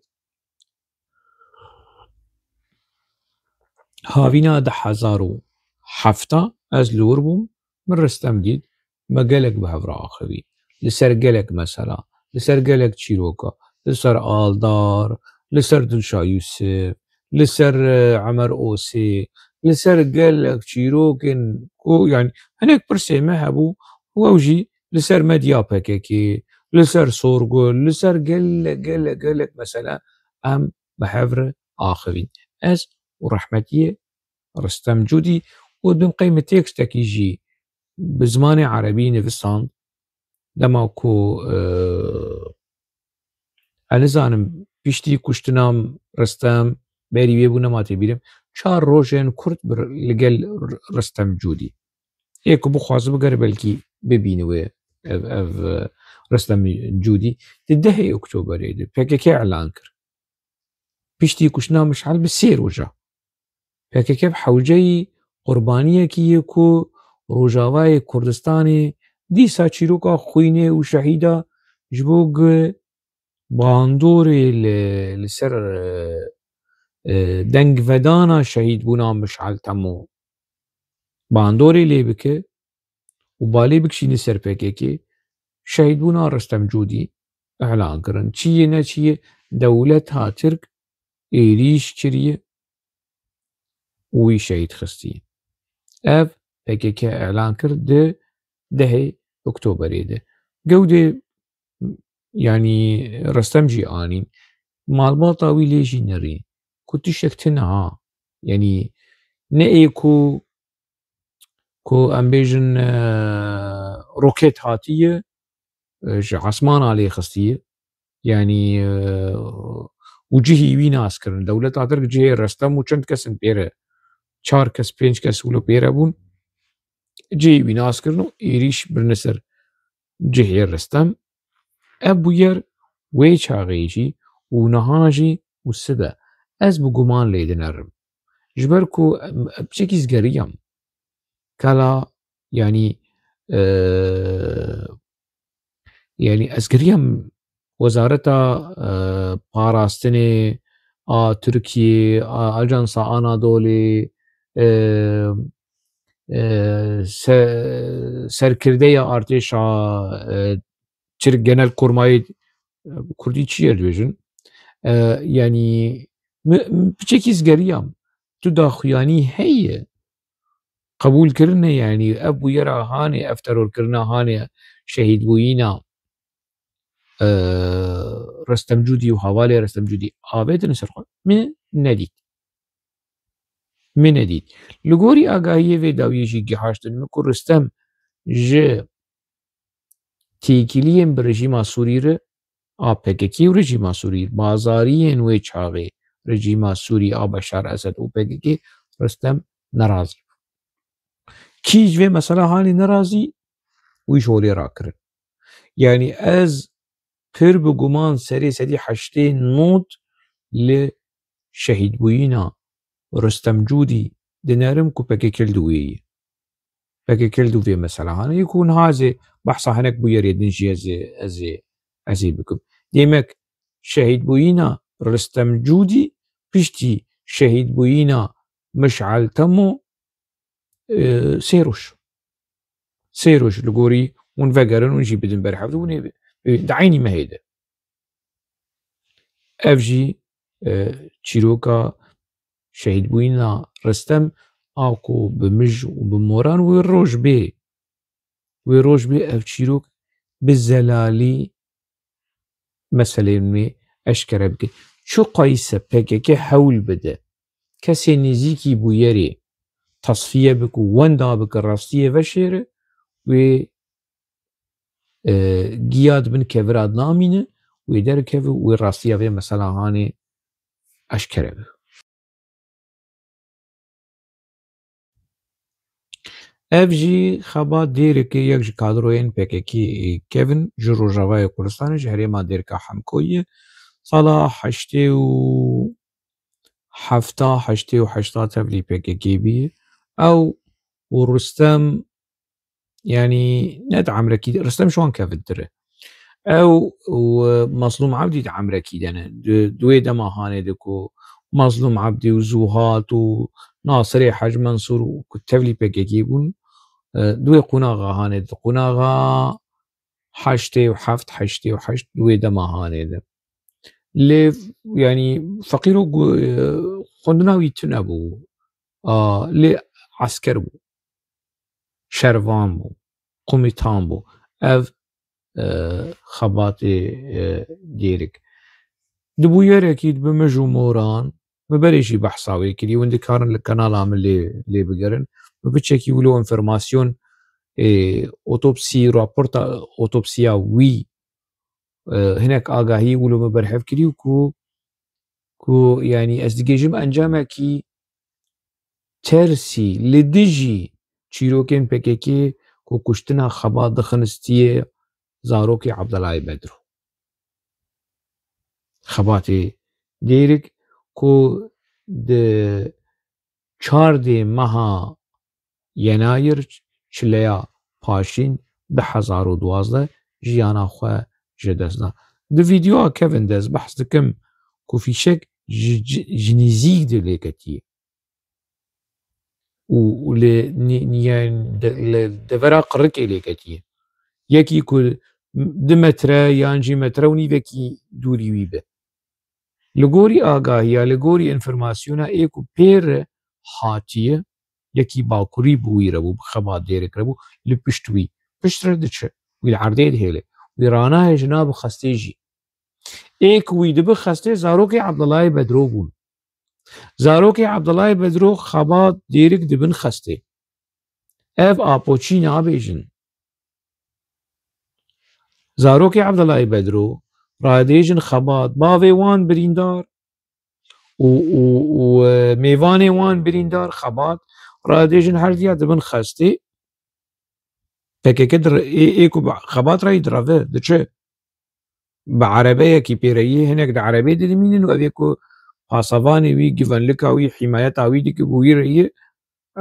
Havîna du hezar û hevdeh ez li wir bûm, min Ristem dît, me gelek bi hev re axivî. Li ser gelek mesela, li ser gelek çîroka, li ser Aldar, li ser Dilşa Yûsif, li ser, e, Emer Osê, li ser gelek çîrokên ku, yani, hinek pirsê me hebû, û ew jî li ser medya P K K, li ser Sorgul, li ser gelek, gelek, gelek mesele em bi hev re axivîn. Ez û rehmetiyê Ristem Cûdî û din qey min têkstekî jî bi zimanê erebî nivisand, dema ku, e, ez nizanim, piştî kuştina Ristem, berî wê bû, nema tê bîrim, çar rojên kurt bi, li gel R-, Ristem Cûdî. Ê ku bixwaze bigere belkî bibîne wê ev, ev, e, Ristem Cûdî di dehê Oktoberê de P K K elan kir. Piştî kuştina Mişal bi sê roja. P K K bi hewceyî qurbaniyekî ye ku Rojavayê Kurdistanê dîsa çîroka xwînê û şehîda ji bo gi bandorê li, li ser, e, e, dengvedana şehîdbûna Mişal Temo bandorê lê bike û balê bikişîne ser P K K, şehîdbûna Ristem Cûdî elan kirin. Çi yê ne çi yê, dewleta Tirk êrîş kiriye û wî şehîd xistiye. Ev P K K elan kir di dehê Oktoberê de. Gewdê, yanî, Ristem jî anîn. Malbata wî lê jî nirî. Ku tiştek tune ha. Yanî, ne ê ku, ku em bêjin, e, roket hatiye, e, ji esmana lê xistiye. Yanî, e, û cihî wî nas kirin. Dewleta Tirk cihê Ristem û çend kesin pê re, çar kes, pênc kes wilo pê re bûn. Cihê wî nas kirin û êrîş birine ser cihê Ristem. Ev bûyer wê çaxê jî û niha jî û sibe. Ez bi guman lê dinerim. Ji ber ku em, em piçekî ez geriyam. Kala, yanî, e, yanî ez geriyam wezareta, e, parastinê a Tirkiyê, a, Ajansa Anadolê, e, e, se-, serkirdeya artêşa, e, Tirk, Genelkurmayê, e, Kurdî çi ye dibêjin? E, yanî mi, mi piçekî ez geriyam. Tu daxuyanî heye. Qebûlkirine, yanî ev bûyera hanê, ev terorkirina hanê, şehîdbûyîna, e, Ristem Cûdî û hevalê Ristem Cûdî avêtine ser xwe. Min nedît. Min nedît. Li gorî agahiyê vê dawiyê jî gihaştin min ku Ristem ji têkiliyên bi rejîma Sûrî re a P K K û rejîma Sûrî, bazariyên wê çaxê rejîma Sûrî a Beşar Esed û P K K Ristem nerazî bû. Kî ji vê mesela hanê nerazî, wî ji holê rakirin. Yanî ez pir bi guman serê sedî heştê nod li şehîdbûyîna Ristem Cûdî dinerim ku P K K li dû wê ye. P K K li dû vê mesela hanê ku niha ez ê behsa hinek bûyerê din jî ez ê, ez ê, ez ê bikim. Demek şehîdbûyîna Ristem Cûdî piştî şehîdbûyîna Mişal Temo, e, sê roj. Sê roj li gorî hûn vegerin, hûn jî bidin ber hev, hûn ê bi, bi, di eynî mehê de. Ev jî, e, çîroka şehîdbûyîna Ristem a ku bi mij û bi moran wê roj bê. Wê roj bê ev çîrok bi zelalî meseleyên wê eşkere bike. Çiqayîse P K K hewl bide kesê nêzîkî bûyerê tasfiye bike û wenda bike, rastiyê veşêre, wê, e, giya di bin kevira namîne, wê derkeve û wê rastiya vê mesela hanê eşkere be. Ev jî xebat Dêrikê yek ji kadroyên P K K Kevin ji Rojavayê Kurdistanê ji herêma Dêrika Hemkoyê sala heştê û hefta, heştê û heşta tevlî P K K bî. Ew û Rustem, yanî ne di emrekî de, Rustem ji wan kevintir e. Ew û Mazlûm Ebdî di emrekî de ne. Di, di wê dema hanê de ku Mazlûm Ebdî û Zûhat û Nasirê Hec Mensûr û ku tevlî P K K bûn, e, di wê qonaxa hanê de, qonaxa heştê û heft, heştê û heşt di wê dema hanê de. Lê, yanî, feqîro gu-, e, xwendina wî tune bû. A, lê esker bû. Şervan bû. Komutan bû. Ev, e, xebatê, e, Dêrik. Di bûyerekî bi mij û moran, min berê jî behsa wê kirî, hûn dikarin li kanala min lê, lê bigerin. Min piçekî wilo înformasyon, e, otopsî, raporta otopsiya wî, e, hinek agahî wilo min berhev kirî ku, ku, yanî ez digihîjim encamekî tersî li dijî çîrokên P K K ku kuştina Xebat dixinistiye zarokê Abdulay Bedro. Xebatê Dêrik ku di çardê meha Yenayir çileya paşîn du hezar û duwazdeh jiyana xwe ji dest da. Di vîdeoya kevin de ez behs dikim ku fîşek ji, ji, ji nîzîk de lê ketiye. Û, û lê nî-, nî-, de-, li devera qirikê lê ketiye. Yekî ku du metre yan jî metre û nîvekî dûrî wî be. Li gorî agahiya, li gorî înformasyona ê ku pê re hatiye, yekî bakurî bi wî re bû, bi Xebat Dêrik re bû, li pişt wî. Pişt re diçe. Wî li erdê dihêle. Wî ranayê ji nav xestê jî. Ê ku wî dibi xestê zarokê Abdullahê Bedro bûn. Zarokê Abdullahê Bedro Xebat Dêrik dibin xestê. Ev apoçî nabêjin. Zarokê Abdullahê Bedro radêjin Xebat, bavê wan birîndar û, û, û, e, mêvanê wan birîndar Xebat radêjin herdiya dibin xestê. P K K dir-, ê, ê ku bi Xebat re yî direve, diçe. Bi erebeyekî pê re yê, hinek di erebê de dimînin û ev ê ku pasavanê wî, givenlika wî, hîmayeta wî dike, bi wî re yê,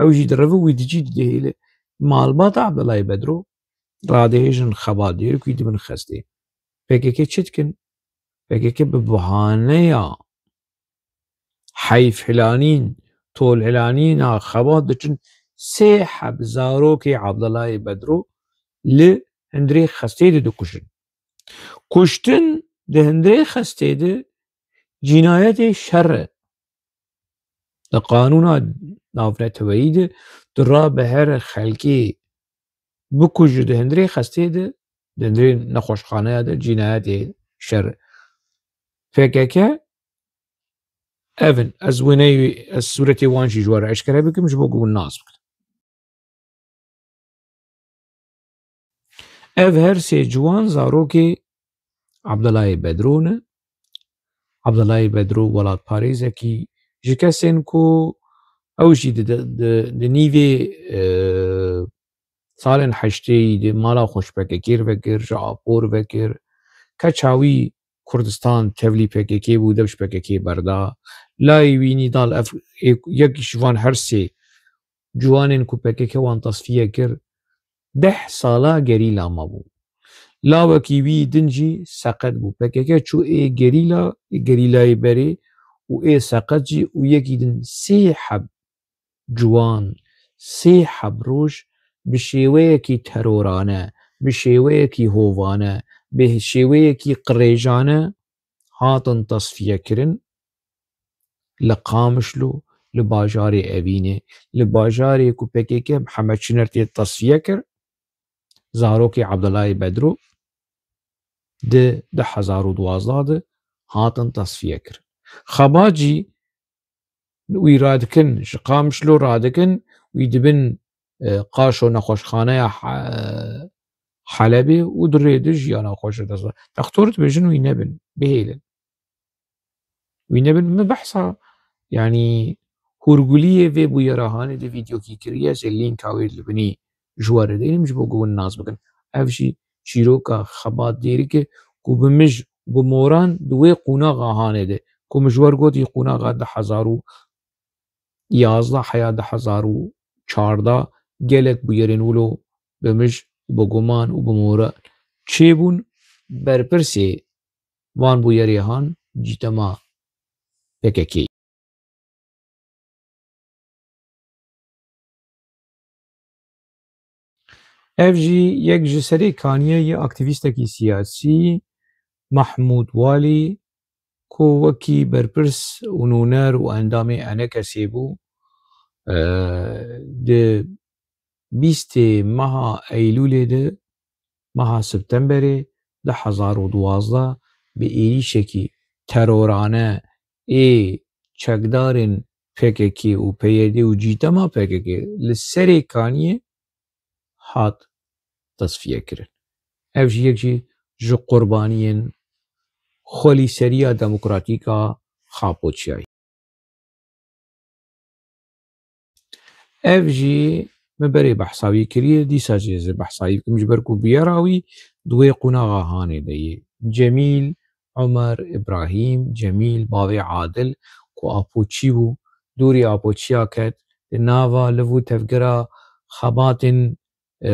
ew jî direve, wî dicî didihêle. Malbata Abdullahê Bedro radihêjin Xebat Dêrik, wî dibin xestê. P K K çi dikin? P K K bi bahaneya heyfhilanîn, tolhilanîna Xebat diçin sê heb zarokê Abdullahê Bedro li hundirê xestê de dikujin. Kuştin di hundirê xestê de cînayetê şer e. Di qanûna navneteweyî de tu rabe here xelkê bikuje di hundirê xestê de, di hundirê nexweşxaneya de cînayetê şer e. P K K ev in. Ez wêneyê, ez sûretê wan jî ji we re eşkere bikim, ji bo ku hûn nas bikin. Ev her sê ciwan zarokê Abdullahê Bedro ne. Abdullahê Bedro welatparêzekî ji kesên ku ew jî di, di, di, di nîvê, e, salên heştêyî de mala xwe ji P K K re vekir, ji Apor vekir. Keça wî Kurdistan tevlî P K K bû, dev ji P K K berda. Layê wî Nîdal, ev ê-, yek ji van her sê ciwanên ku P K K wan tasfiye kir, deh sala gerîla mabû. Lawekî wî din jî seqet bû. P K K çû ê gerîla, gerîlayê berê û ê seqet jî û yekî din sê heb ciwan, sê heb roj bi şêweyekî terorane, bi şêweyekî hovane, bi şêweyekî qirêjane hatin tasfiye kirin. Li Qamişlo, li bajarê Evînê, li bajarê ku P K K Mihemed Şiner tê tasfiye kir, zarokê Abdullahê Bedro di du hezar û duwazdeh de hatin tasfiye kir. Xebat jî wî radikin, ji Qamişlo radikin, wî dibin, e, qaşo nexweşxaneya He-, Helebê û di rê de jiyana xwe ji dest da. Textor dibêjin wî nebin, bihêlin. Wî nebin, min behsa, yanî, hûrguliyê vê bûyera hanê di vîdeokî kiriye, ez ê lînka wê li binî ji we re dênim ji bo ku hûn nas bikin. Ev jî çîroka Xebat Dêrik e ku bi mij, bi moran di wê qonaxa hanê de, ku min ji we re gotî qonaxa du hezar û yazdeh heya du hezar û çardeh gelek bûyerên wilo bi mij û bi guman û bi moran çêbûn, berpirsê van bûyerê han cîtema P K K. Ev jî yek ji serê kaniyê ye aktîvîstekî siyasî, Mahmûd Walî, ku wekî berpirs û nûner û endamê ENKSê bû, e, di bîstê meha Eylûlê de, meha Septemberê du hezar û duwazdeh, bi êrîşekî terorane ê çekdarên P K K û P Y D û cîtema P K K li Serê Kaniyê hat tesfiye kirin. Ev jî yek jî ji qurbaniyên xwelîseriya demokratîk a Xapoçiyayê. Ev jî min berê behsa wî kiriye, dîsa jî ez ê behsa wî bikim, ji ber ku bûyera wî di wê qonaxa hanê de ye. Cemîl Omer Îbrahîm, Cemîl bavê Adil, ku Apoçî bû, dûrî Apoçiya ket, di nava liv û tevgera xebatên, e,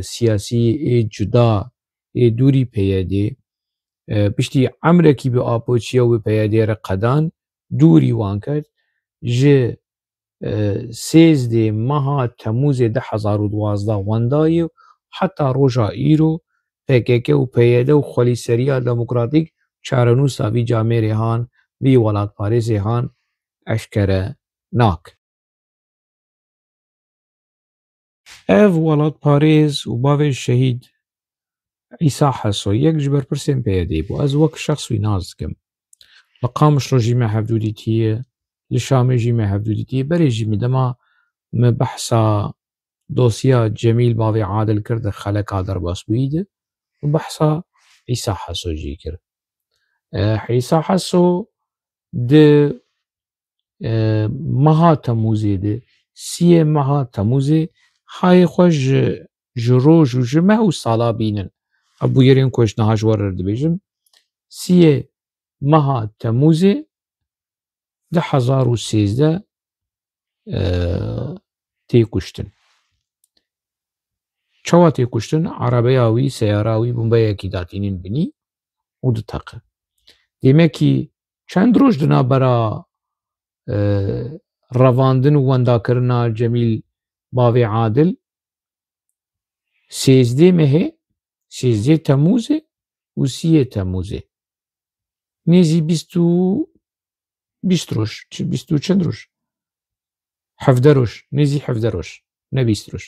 siyasî ê cuda ê dûrî P Y D, e, piştî emrekî bi Apoçiya wê P Y D re qedan, dûrî wan ket, ji, e, sêzdê meha Temûzê du hezar û duwazdeh wenda ye û heta roja îro P K K û P Y D û Xwelîseriya Demokratîk çarenûsa vî camêrê han, vî welatparêzê han eşkere nakin. Ev welatparêz û bavê şehîd Îsa Heso yek ji berpirsên P Y D'ê bû. Ez wek şexs wî nas dikim. Li Qamişlo jî me hevdû dîtiye, li Şamê jî me hevdû dîtiye. Berê jî min dema min behsa dosya Cemîl bavê Adil kir di xeleka derbasbûyî de û behsa Îsa Heso jî kir. E, Îsa Heso di e, meha Temûzê de, siyê meha Temûzê, hayê xwe ji, ji roj û ji meh û sala bînin. Ev bûyerên ku ez niha ji we re dibêjim, siyê meha Temûzê du hezar û sêzdeh, e, tê kuştin. Çawa tê kuştin? Erebeya wî, seyara wî, bombeyekî datînin binî û diteqe. Demekî çend roj di navbera, e, revandin û wendakirina Cemîl bavê Adil? Sêzdê mehê, sêzdê Temûzê û siyê Temûzê. Nêzî bîst û, bîst roj, çi, bîst û çend roj? Hevdeh roj, nêzî hevdeh roj, ne bîst roj.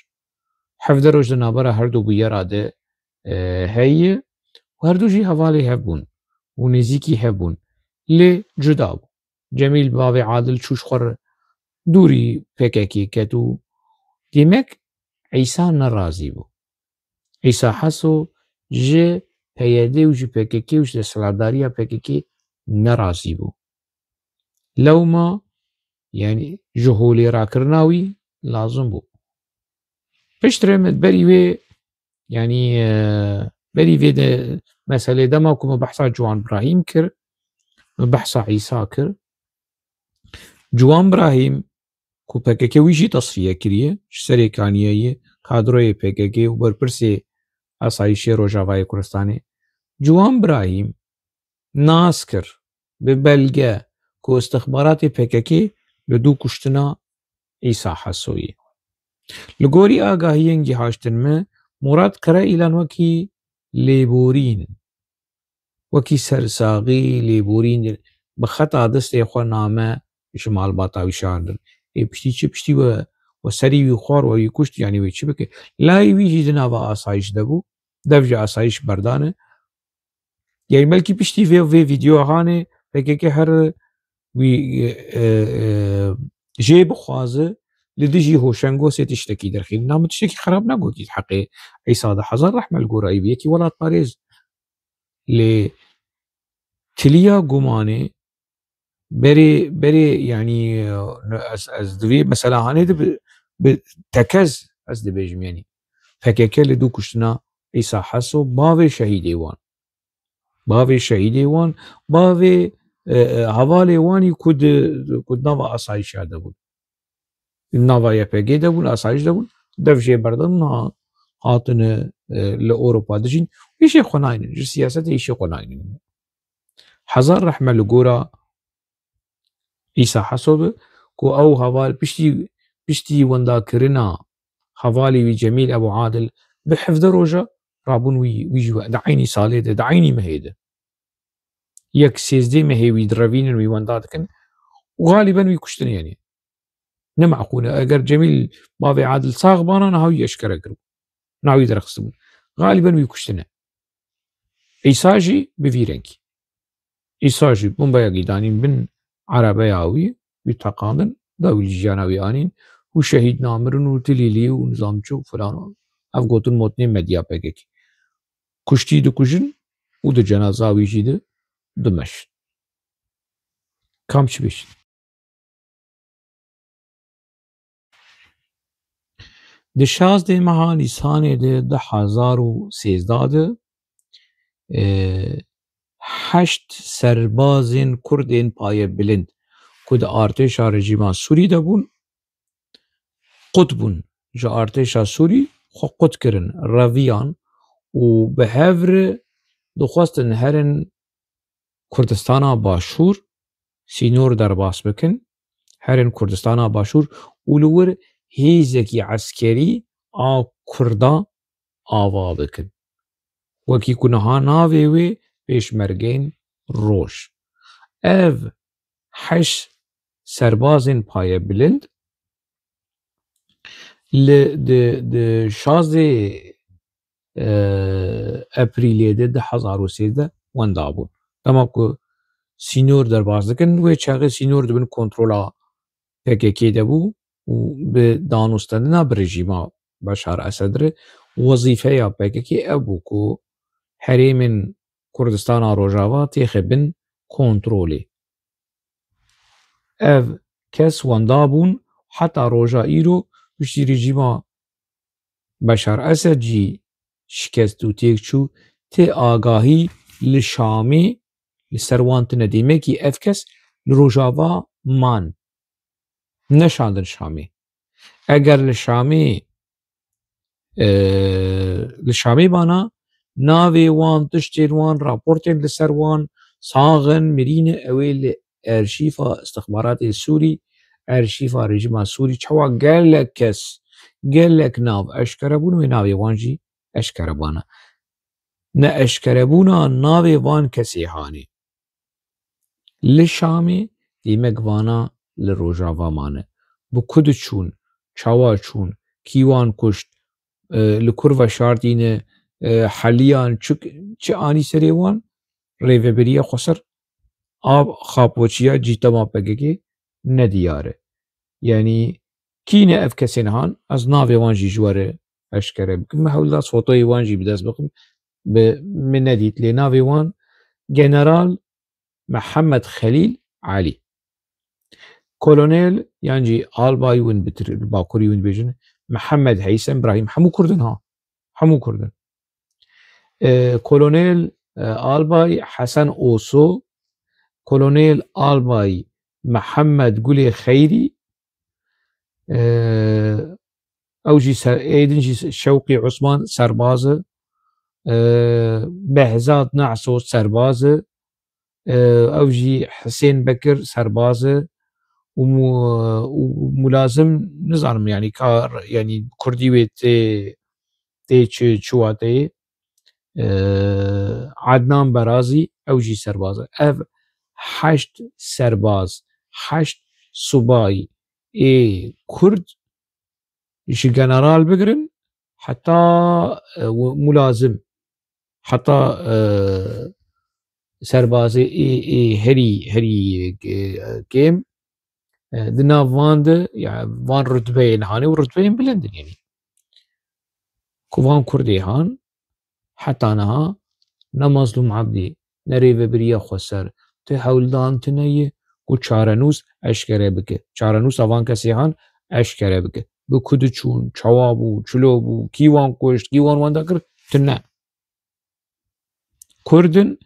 Hevdeh roj di navbera her du bûyera de, e, heye û her du jî hevalê hev bûn û nêzîkî hev bûn. Lê cuda bû. Cemîl bavê Adil çû ji xwe re dûrî P K K ket û demek Îsa nerazî bû. Îsa Heso ji P Y D û ji P K K û ji desthilatdariya P K K nerazî bû. Lewma, yanî ji holê rakirina wî lazim bû. Piştre min berî wê, yanî, e, berî vê de meselê dema ku min behsa Ciwan Brahîm kir, min behsa Îsa kir. Ciwan Brahîm ku P K K wî jî tesfiye kiriye, ji Serê Kaniyê ye, kadroyê P K K û berpirsê Asayîşê Rojavayê Kurdistanê. Ciwan Brahîm nas kir bi belge ku îstixbaratê P K K li dû kuştina Îsa Hesoyê. Li gorî agahiyên gihaştin me, Murat Karaîlan wekî lêborîn, wekî sersaxî, lêborîn bi xeta destê xwe name ji malbata wî şandin. Ê piştî çi? Piştî we, we serî wî xwar, we wî kuşt, yanî wê çi bike? Layê wî jî di nava asayîş de bû. Dev ji asayîş berdane. Yanî belkî piştî vê, vê vîdeoya hanê P K K her wî, e, e, jê bixwaze li dijî Hoşengosê tiştekî derxîne. Na min tiştekî xerab negotî di heqê Îsa de. Hezar rehme li gora wî bî. Yekî welatparêz. Lê tiliya gumanê berê, berê, yanî, ez, ez di vê mesela hanê de bi, bi tekez ez dibêjim, yanî P K K li dû kuştina Îsa Heso, bavê şehîdê wan. Bavê şehîdê wan, bavê, e, e, hevalê wanî ku di, ku di nava asayîşa de bûn. Nava Y P G de bûn, asayîş de bûn, dev jê berdin, ha-, hatine, e, li Ewropa dijîn. Îşê xwe naynin, ji siyasetê îşê xwe naynin. Hezar rehme li gora Îsa Heso be, ku ew heval piştî, piştî wendakirina hevalê wî Cemîl Ebû Adil bi hevdeh roja rabûn wî, wî jî we-, di eynî salê de, di eynî mehê de. yek sêzdeh mehê wî direvînin, wî wenda dikin û xalîben wî kuştin, yanî ne meqûl e. Eger Cemîl bavê Adil sax bana, niha wî eşkere kiribû, niha wî derxistibûn. Xalîben wî kuştine. Îsa jî bi vî rengî. Îsa jî bombeyekî danîn bin erebeya wî, wî teqandin, da wî li jiyana wî anîn û şehîd namirin û tilîlî û nizam çi û filan. Ev gotin motnê medya P K K. Kuştî dikujin û di cenaza wî jî di dimeşin. Kam çi bêjin? Di şazdeh meha Nîsanê de du hezar û sêzdeh de, e, heşt serbazên Kurdên payebilind ku di artêşa rejîma Sûrî de bûn, qut bûn. Ji artêşa Sûrî xwe qut kirin, reviyan û bi hev re dixwestin herin Kurdistana Başûr, sînor derbas bikin, herin Kurdistana Başûr û li wir hêzekî eskerî a Kurda ava bikin. Wekî ku niha navê wê Pêşmergeyên Roj. Ev heşt serbazên payebilind li, di, di şazdeh, e, Eprîlê de du hezar û sêzdeh wenda bûn. Dema ku sînor derbas dikin, wê çaxê sînor di bin kontrola P K K de bû û bi danûstendina bi rejîma Beşar Esed re wezîfeya P K K ev bû ku herêmên Kurdistana Rojava têxe bin kontrolê. Ev kes wenda bûn, heta roja îro piştî rejîma Beşar Esed jî şikest û têk çû, tê agahî li Şamê, li ser wan tine. Demekî ev kes li Rojava man, neşandin Şamê. Eger li Şamê, e, li Şamê bana, navê wan, tiştên wan, raportên li ser wan, sax in, mirî ne, ew ê li erşîfa istixbaratê Sûrî, erşîfa rejîma Sûrî, çawa gelek kes, gelek nav eşkere bûn, wê navê wan jî eşkere bana. Ne eşkerebûna navê van kesê hanê. Li Şamê, dîmek vana li Rojava mane. Bi ku diçûn, çawa çûn, kî wan kuşt, e, li kur veşartîne, e, heliyan çi, çi anî serê wan, rêveberiya xweser a xapoçiya cîtema P K K nediyar e. Yanî kî ne ev kesên han, ez navê wan jî ji we re eşkere bikim. Min hewl da fotoyê wan jî bi dest bixim. Bi min nedît, lê navê wan General Mihemed Xelîl Elî. Kolonel yan jî albay win bitir, li Bakurî win dibêjin, Mihemed Heysem Brahîm, hemû Kurd in ha. Hemû Kurd in. E, Kolonel, e, Albay Hesen Oso, Kolonel Albay Mihemed Gulê Xeyrî, e, ew jî ser-, ê din jî Şewqî Osman serbaz e, e, Behzad Naso serbaz e, e, ew jî Hisên Bekir serbaz e û mu-, û mulazim nizanim, yanî ka, yanî kurdî wê tê, tê çi, çi wateyê. E, Adnan Berazî, ew jî serbaz e. Ev heşt serbaz, heşt subay ê Kurd, ji general bigirin heta, e, wi-, mulazim, heta, e, serbazê ê, ê herî, herî, e, kêm, e, di nav van de, ya, van rutbeyên hanê û rutbeyên bilind in, yanî. Ku van kurdê han, heta niha ne Mazlûm Ebdî, ne Rêveberiya Xweser, ti hewldan tine ye ku çarenûs eşkere bike. Çarenûsa van kesê han eşkere bike. Bi ku diçûn, çawa bû, çilo bû, kî wan kuşt, kî wan wenda kir, tine. Kurd in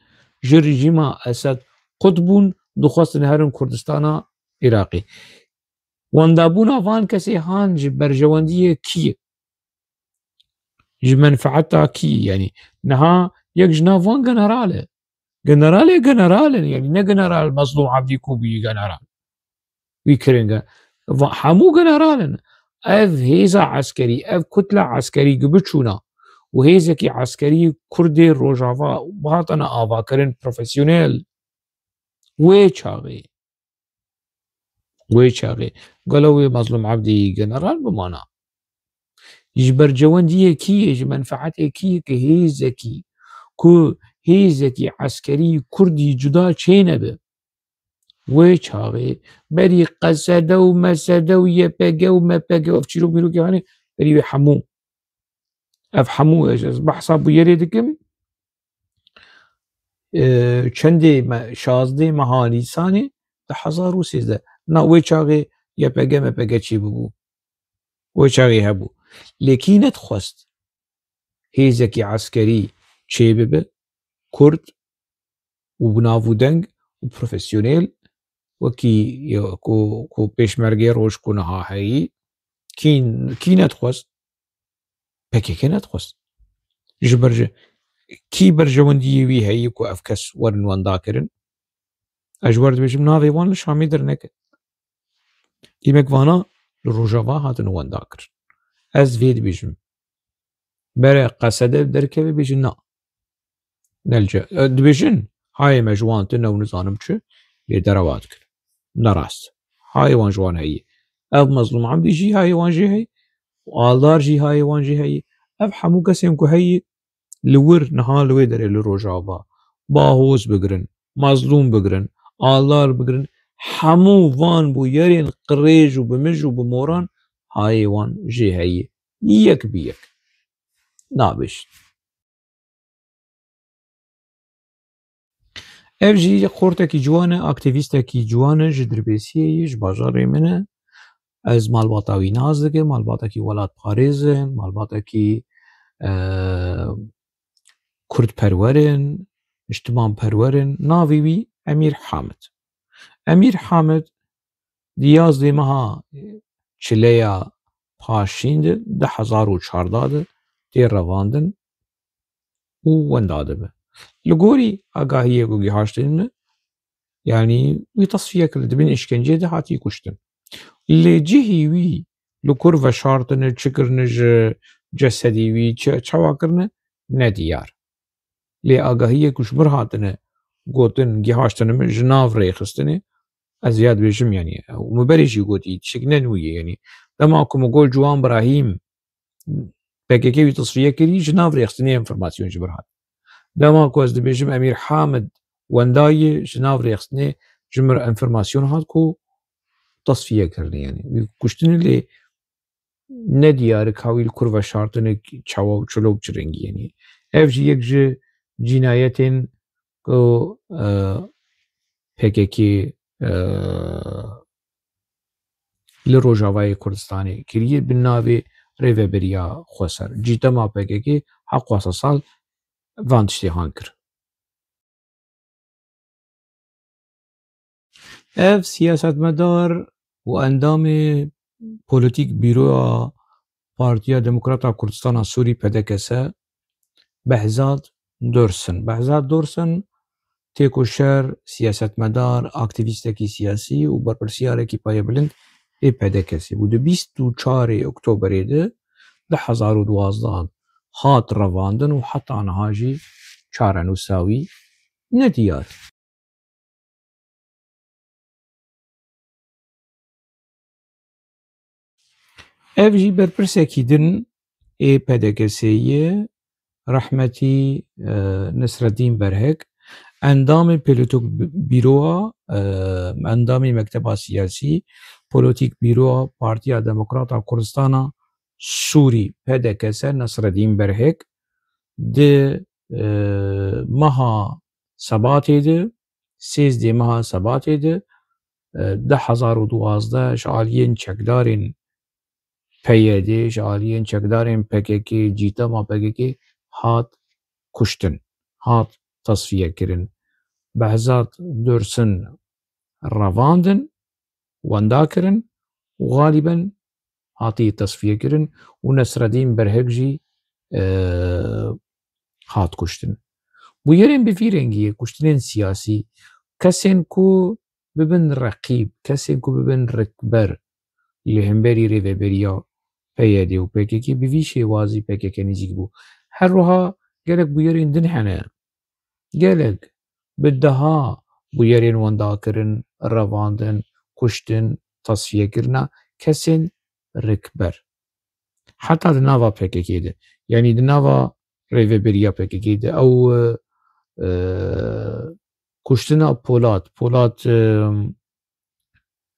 ji rejîma Esed qut bûn, dixwestin herin Kurdistana Iraqê. Wendabûna van kesê han ji berjewendiyê kî ye? Ji menfeeta kî? Yanî niha yek ji nav wan general e. Generalê general in, yanî ne general Mezlûm Ebdî ku bûyî general. Wî kirin ge-, va-, hemû general in. Ev hêza eskerî, ev kutla eskerî ku biçûna û hêzekî eskerî Kurdê Rojava bihatana avakirin profesyonel, Wê çaxê, wê çaxê gelo wê Mazlûm Ebdî general bimana? Ji bercewendiyê kî yê, ji menfeetê kî yê ki hêzekî, ku hêzekî eskerî kurdî cuda çênebe? Wê çaxê berî Qesede û Mesede û Y P G û M P G û ev çîrok mîrokê hanê berî wê hemû. Ev hemû ez, ez behsa bûyerê dikim. E, çendê me, şazdê meha Nîsanê du hezar û sêzdeh. Na wê çaxê Y P G, M P G çê bibû. Wê çaxê hebû. Lê kî nedixwest hêzekî eskerî çê bibe, kurd û bi nav û deng û profesyonel, wekî, ku, ku pêşmergê roj ku niha heyî, kî, kî nedixwest? P K K nedixwest. Ji ber ji, kî berjewendiyê wî heyî ku ev kes werin wendakirin? Ez ji we re dibêjim, navê wan li Şamê derneket. Dîmek vana li Rojava hatin wendakirin. Ez vê dibêjim. Bere Qesede derkeve bêjin na. Nelce, e, dibêjin, hayê me ji wan tune û nizanim çi, lê derewa dikir. Ne rast. Hayê wan ji wan heyî. Ev Mezlûm Ebdî jî hayê wan jê heyî. Aldar jî hayê wan jê heyî. Ev hemû kesên ku heyî li wir niha li wê derê li Rojava, Bahoz bigirin, Mezlûm bigirin, Aldar bigirin, hemû van bûyerên qirêj û bi mij û bi moran hayê wan jê heyî. Yek bi yek. Nabêjin. Ev jî xortekî ciwan e, aktîvîstekî ciwan e, ji Dirbêsiyê ye, ji bajarê min e. Ez malbata wî nas dikim, malbatekî welatparêz in, malbatekî, e, kurdperwer in, niştimanperwer in. Navê wî Emîr Hamid. Emîr Hamid di yazdê meha Çileya Paşîn de, du hezar û çardeh de tê revandin û wenda dibe. Li gorî agahiyê ku gihaştin min, yanî wî tesfiye kir, di bin îşkenceyê de hatî kuştin. Lê cihî wî li kur veşartine, çi kirine ji cesedî wî, çi, çawa kirine, ne diyar. Lê agahiyê ku ji mir hatine gotin, gihaştine min, ji nav rêxistinê, ez ya dibêjim, yanî, û min berê jî gotî, tiştek ne nû ye, yanî, dema ku min got Ciwan Birahîm P K K wî tesfiye kirî, ji nav rêxistinê enformasyon ji mir hat. Dema ku ez dibêjim Emîr Hamid wenda ye, ji nav rêxistinê ji mir enformasyon hat ku tesfiye kirine, yanî, wî kuştine, lê ne diyar e ka wî li kur veşartine, çawa û çilo û çi rengî, yanî. Ev jî yek ji cînayetên ku, e, P K K, e, li Rojavayê Kurdistanê kiriye bi navê Rêveberiya Xweser. Cîtema P K K heft sal van tiştê han kir. Ev siyasetmedar û endamê polîtîk bîroya Partiya Demokrata Kurdistana Sûrî, P D K S, Behzad Dursun. Behzad Dursun têkoşer, siyasetmedar, aktîvîstekî siyasî û berpirsiyarekî payebilind ê P D K S bû. Di bîst û çarê Oktoberê de du hezar û duwazdeh hat revandin û heta niha jî çarenûsa wî nediyar. Ev jî berpirsekî din ê P D K S'ê ye, rehmetî, e, Nesreddîn Berhek, endamê Polîtîk Bi-, Bîroya, e, endamê Mekteba Siyasî, Polîtîk Bîroya Partiya Demokrata Kurdistana Sûrî, P D K S, Nesreddîn Berhek, di, e, meha Sebatê de, sêzdeh meha Sebatê de, e, du hezar û duwazdeh ji aliyên çekdarên P Y D, ji aliyên çekdarên P K K, cîtema P K K hat kuştin, hat tasfiye kirin. Behzat Dursun revandin, wenda kirin û xalîben hatiye tasfiye kirin û Nesreddîn Berhek jî, e, hat kuştin. Bûyerên bi vî rengî yê kuştinên siyasî, kesên ku bibin reqîb, kesên ku bibin rikber li hemberî rêveberiya P Y D û P K K, bi vî şêwazî P K K nêzîk bû. Her wiha gelek bûyerên din hene. Gelek bi deha bûyerên wendakirin, revandin, kuştin, tasfiyekirina kesên rikber. Heta di nava P K K de, yanî di nava rêveberiya P K K de ew, e, e, kuştina Polat, Polat, e,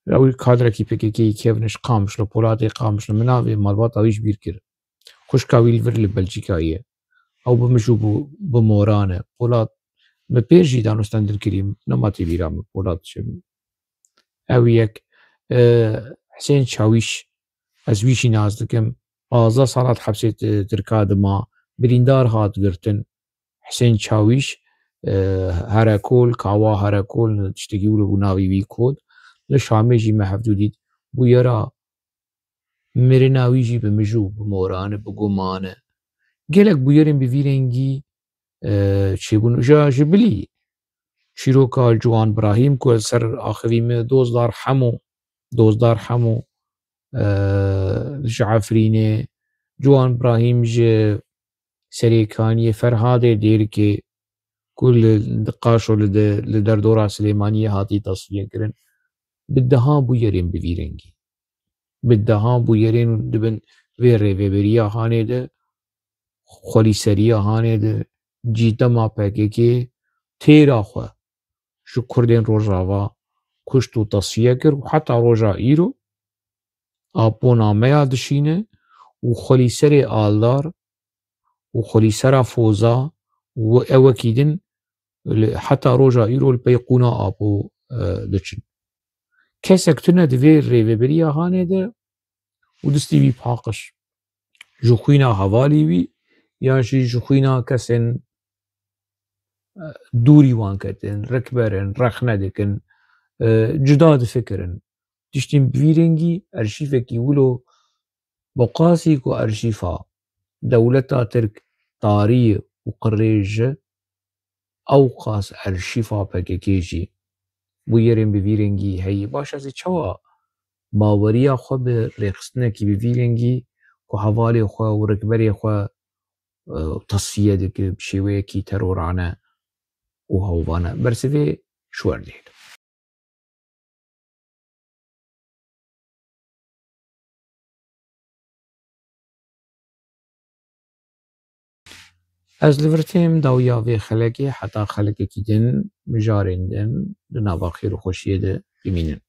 ew kadrekî P K K kevniş Qamişlo, Polatê Qamişlo, min navê malbata wî ji bîr kir. Xwişka wî li vir li Belçîkayê ye. Ew bi mij û bi, bi moran e. Polat, min pêr jî danûstendin kirî, nema tê bîra min, Polat çi. Ew yek, e, Husên Çawîş, ez wî jî nas dikim. Pazdeh sala di hepsê Ti-, Tirka de ma, birîndar hat girtin. Husên Çawîş, e, Herekol, Kawa Herekol, tiştekî wilo bû navê wî kot. Li Şamê jî me hevdû dît. Bûyera mirina wî jî bi mij û bi moran e, bi guman e. Gelek bûyerên bi vî rengî, e, çêbûn. Ja ji bilî çîroka Ciwan Brahîm ku li ser axivî me Dozdar Hemo, Dozdar Hemo, e, ji Efrînê, Ciwan Brahîm ji Serêkaniyê, Ferhadê Dêrikê ku li, li Qaşo li de, li derdora Silêmaniyê hatî tasfiye kirin, bi dehan bûyerên bi vî rengî. Bi dehan bûyerên dibin vê rêveberiya hanê de, xwelîseriya hanê de, cîtema P K K têra xwe ji Kurdên Rojava kuşt û tasfiye kir û heta roja îro Apo nameya dişîne û xwelîserê Aldar û xwelîsera Foza û ew wekî din li, heta roja îro li pey qûna Apo, e, diçin. Kesek tune di vê rêveberiya hanê de û distî wî paqij. Ji xwîna hevalî wî yan jî ji xwîna kesên, e, dûrî wan ketin, rikber in, rexne dikin, e, cuda difikirin. Tiştên bi vî rengî, arşîvekî wilo boqasî ku arşîfa dewleta Tirk tarî ye û qirêj e, ewqas arşîfa P K K jî bûyerên bi vî rengî heye. Baş, ez ê çawa baweriya xwe bi rêxistinekî bi vî rengî ku hevalê xwe û rikberê xwe, e, tasfiye dike bi şêweyekî terorane û hewvane? Bersivê ji we re dihêlim. Ez li vir têm dawiya vê xelekê heta xelekekî din, mijarên din di nava xêr û xweşiyê de bimînin.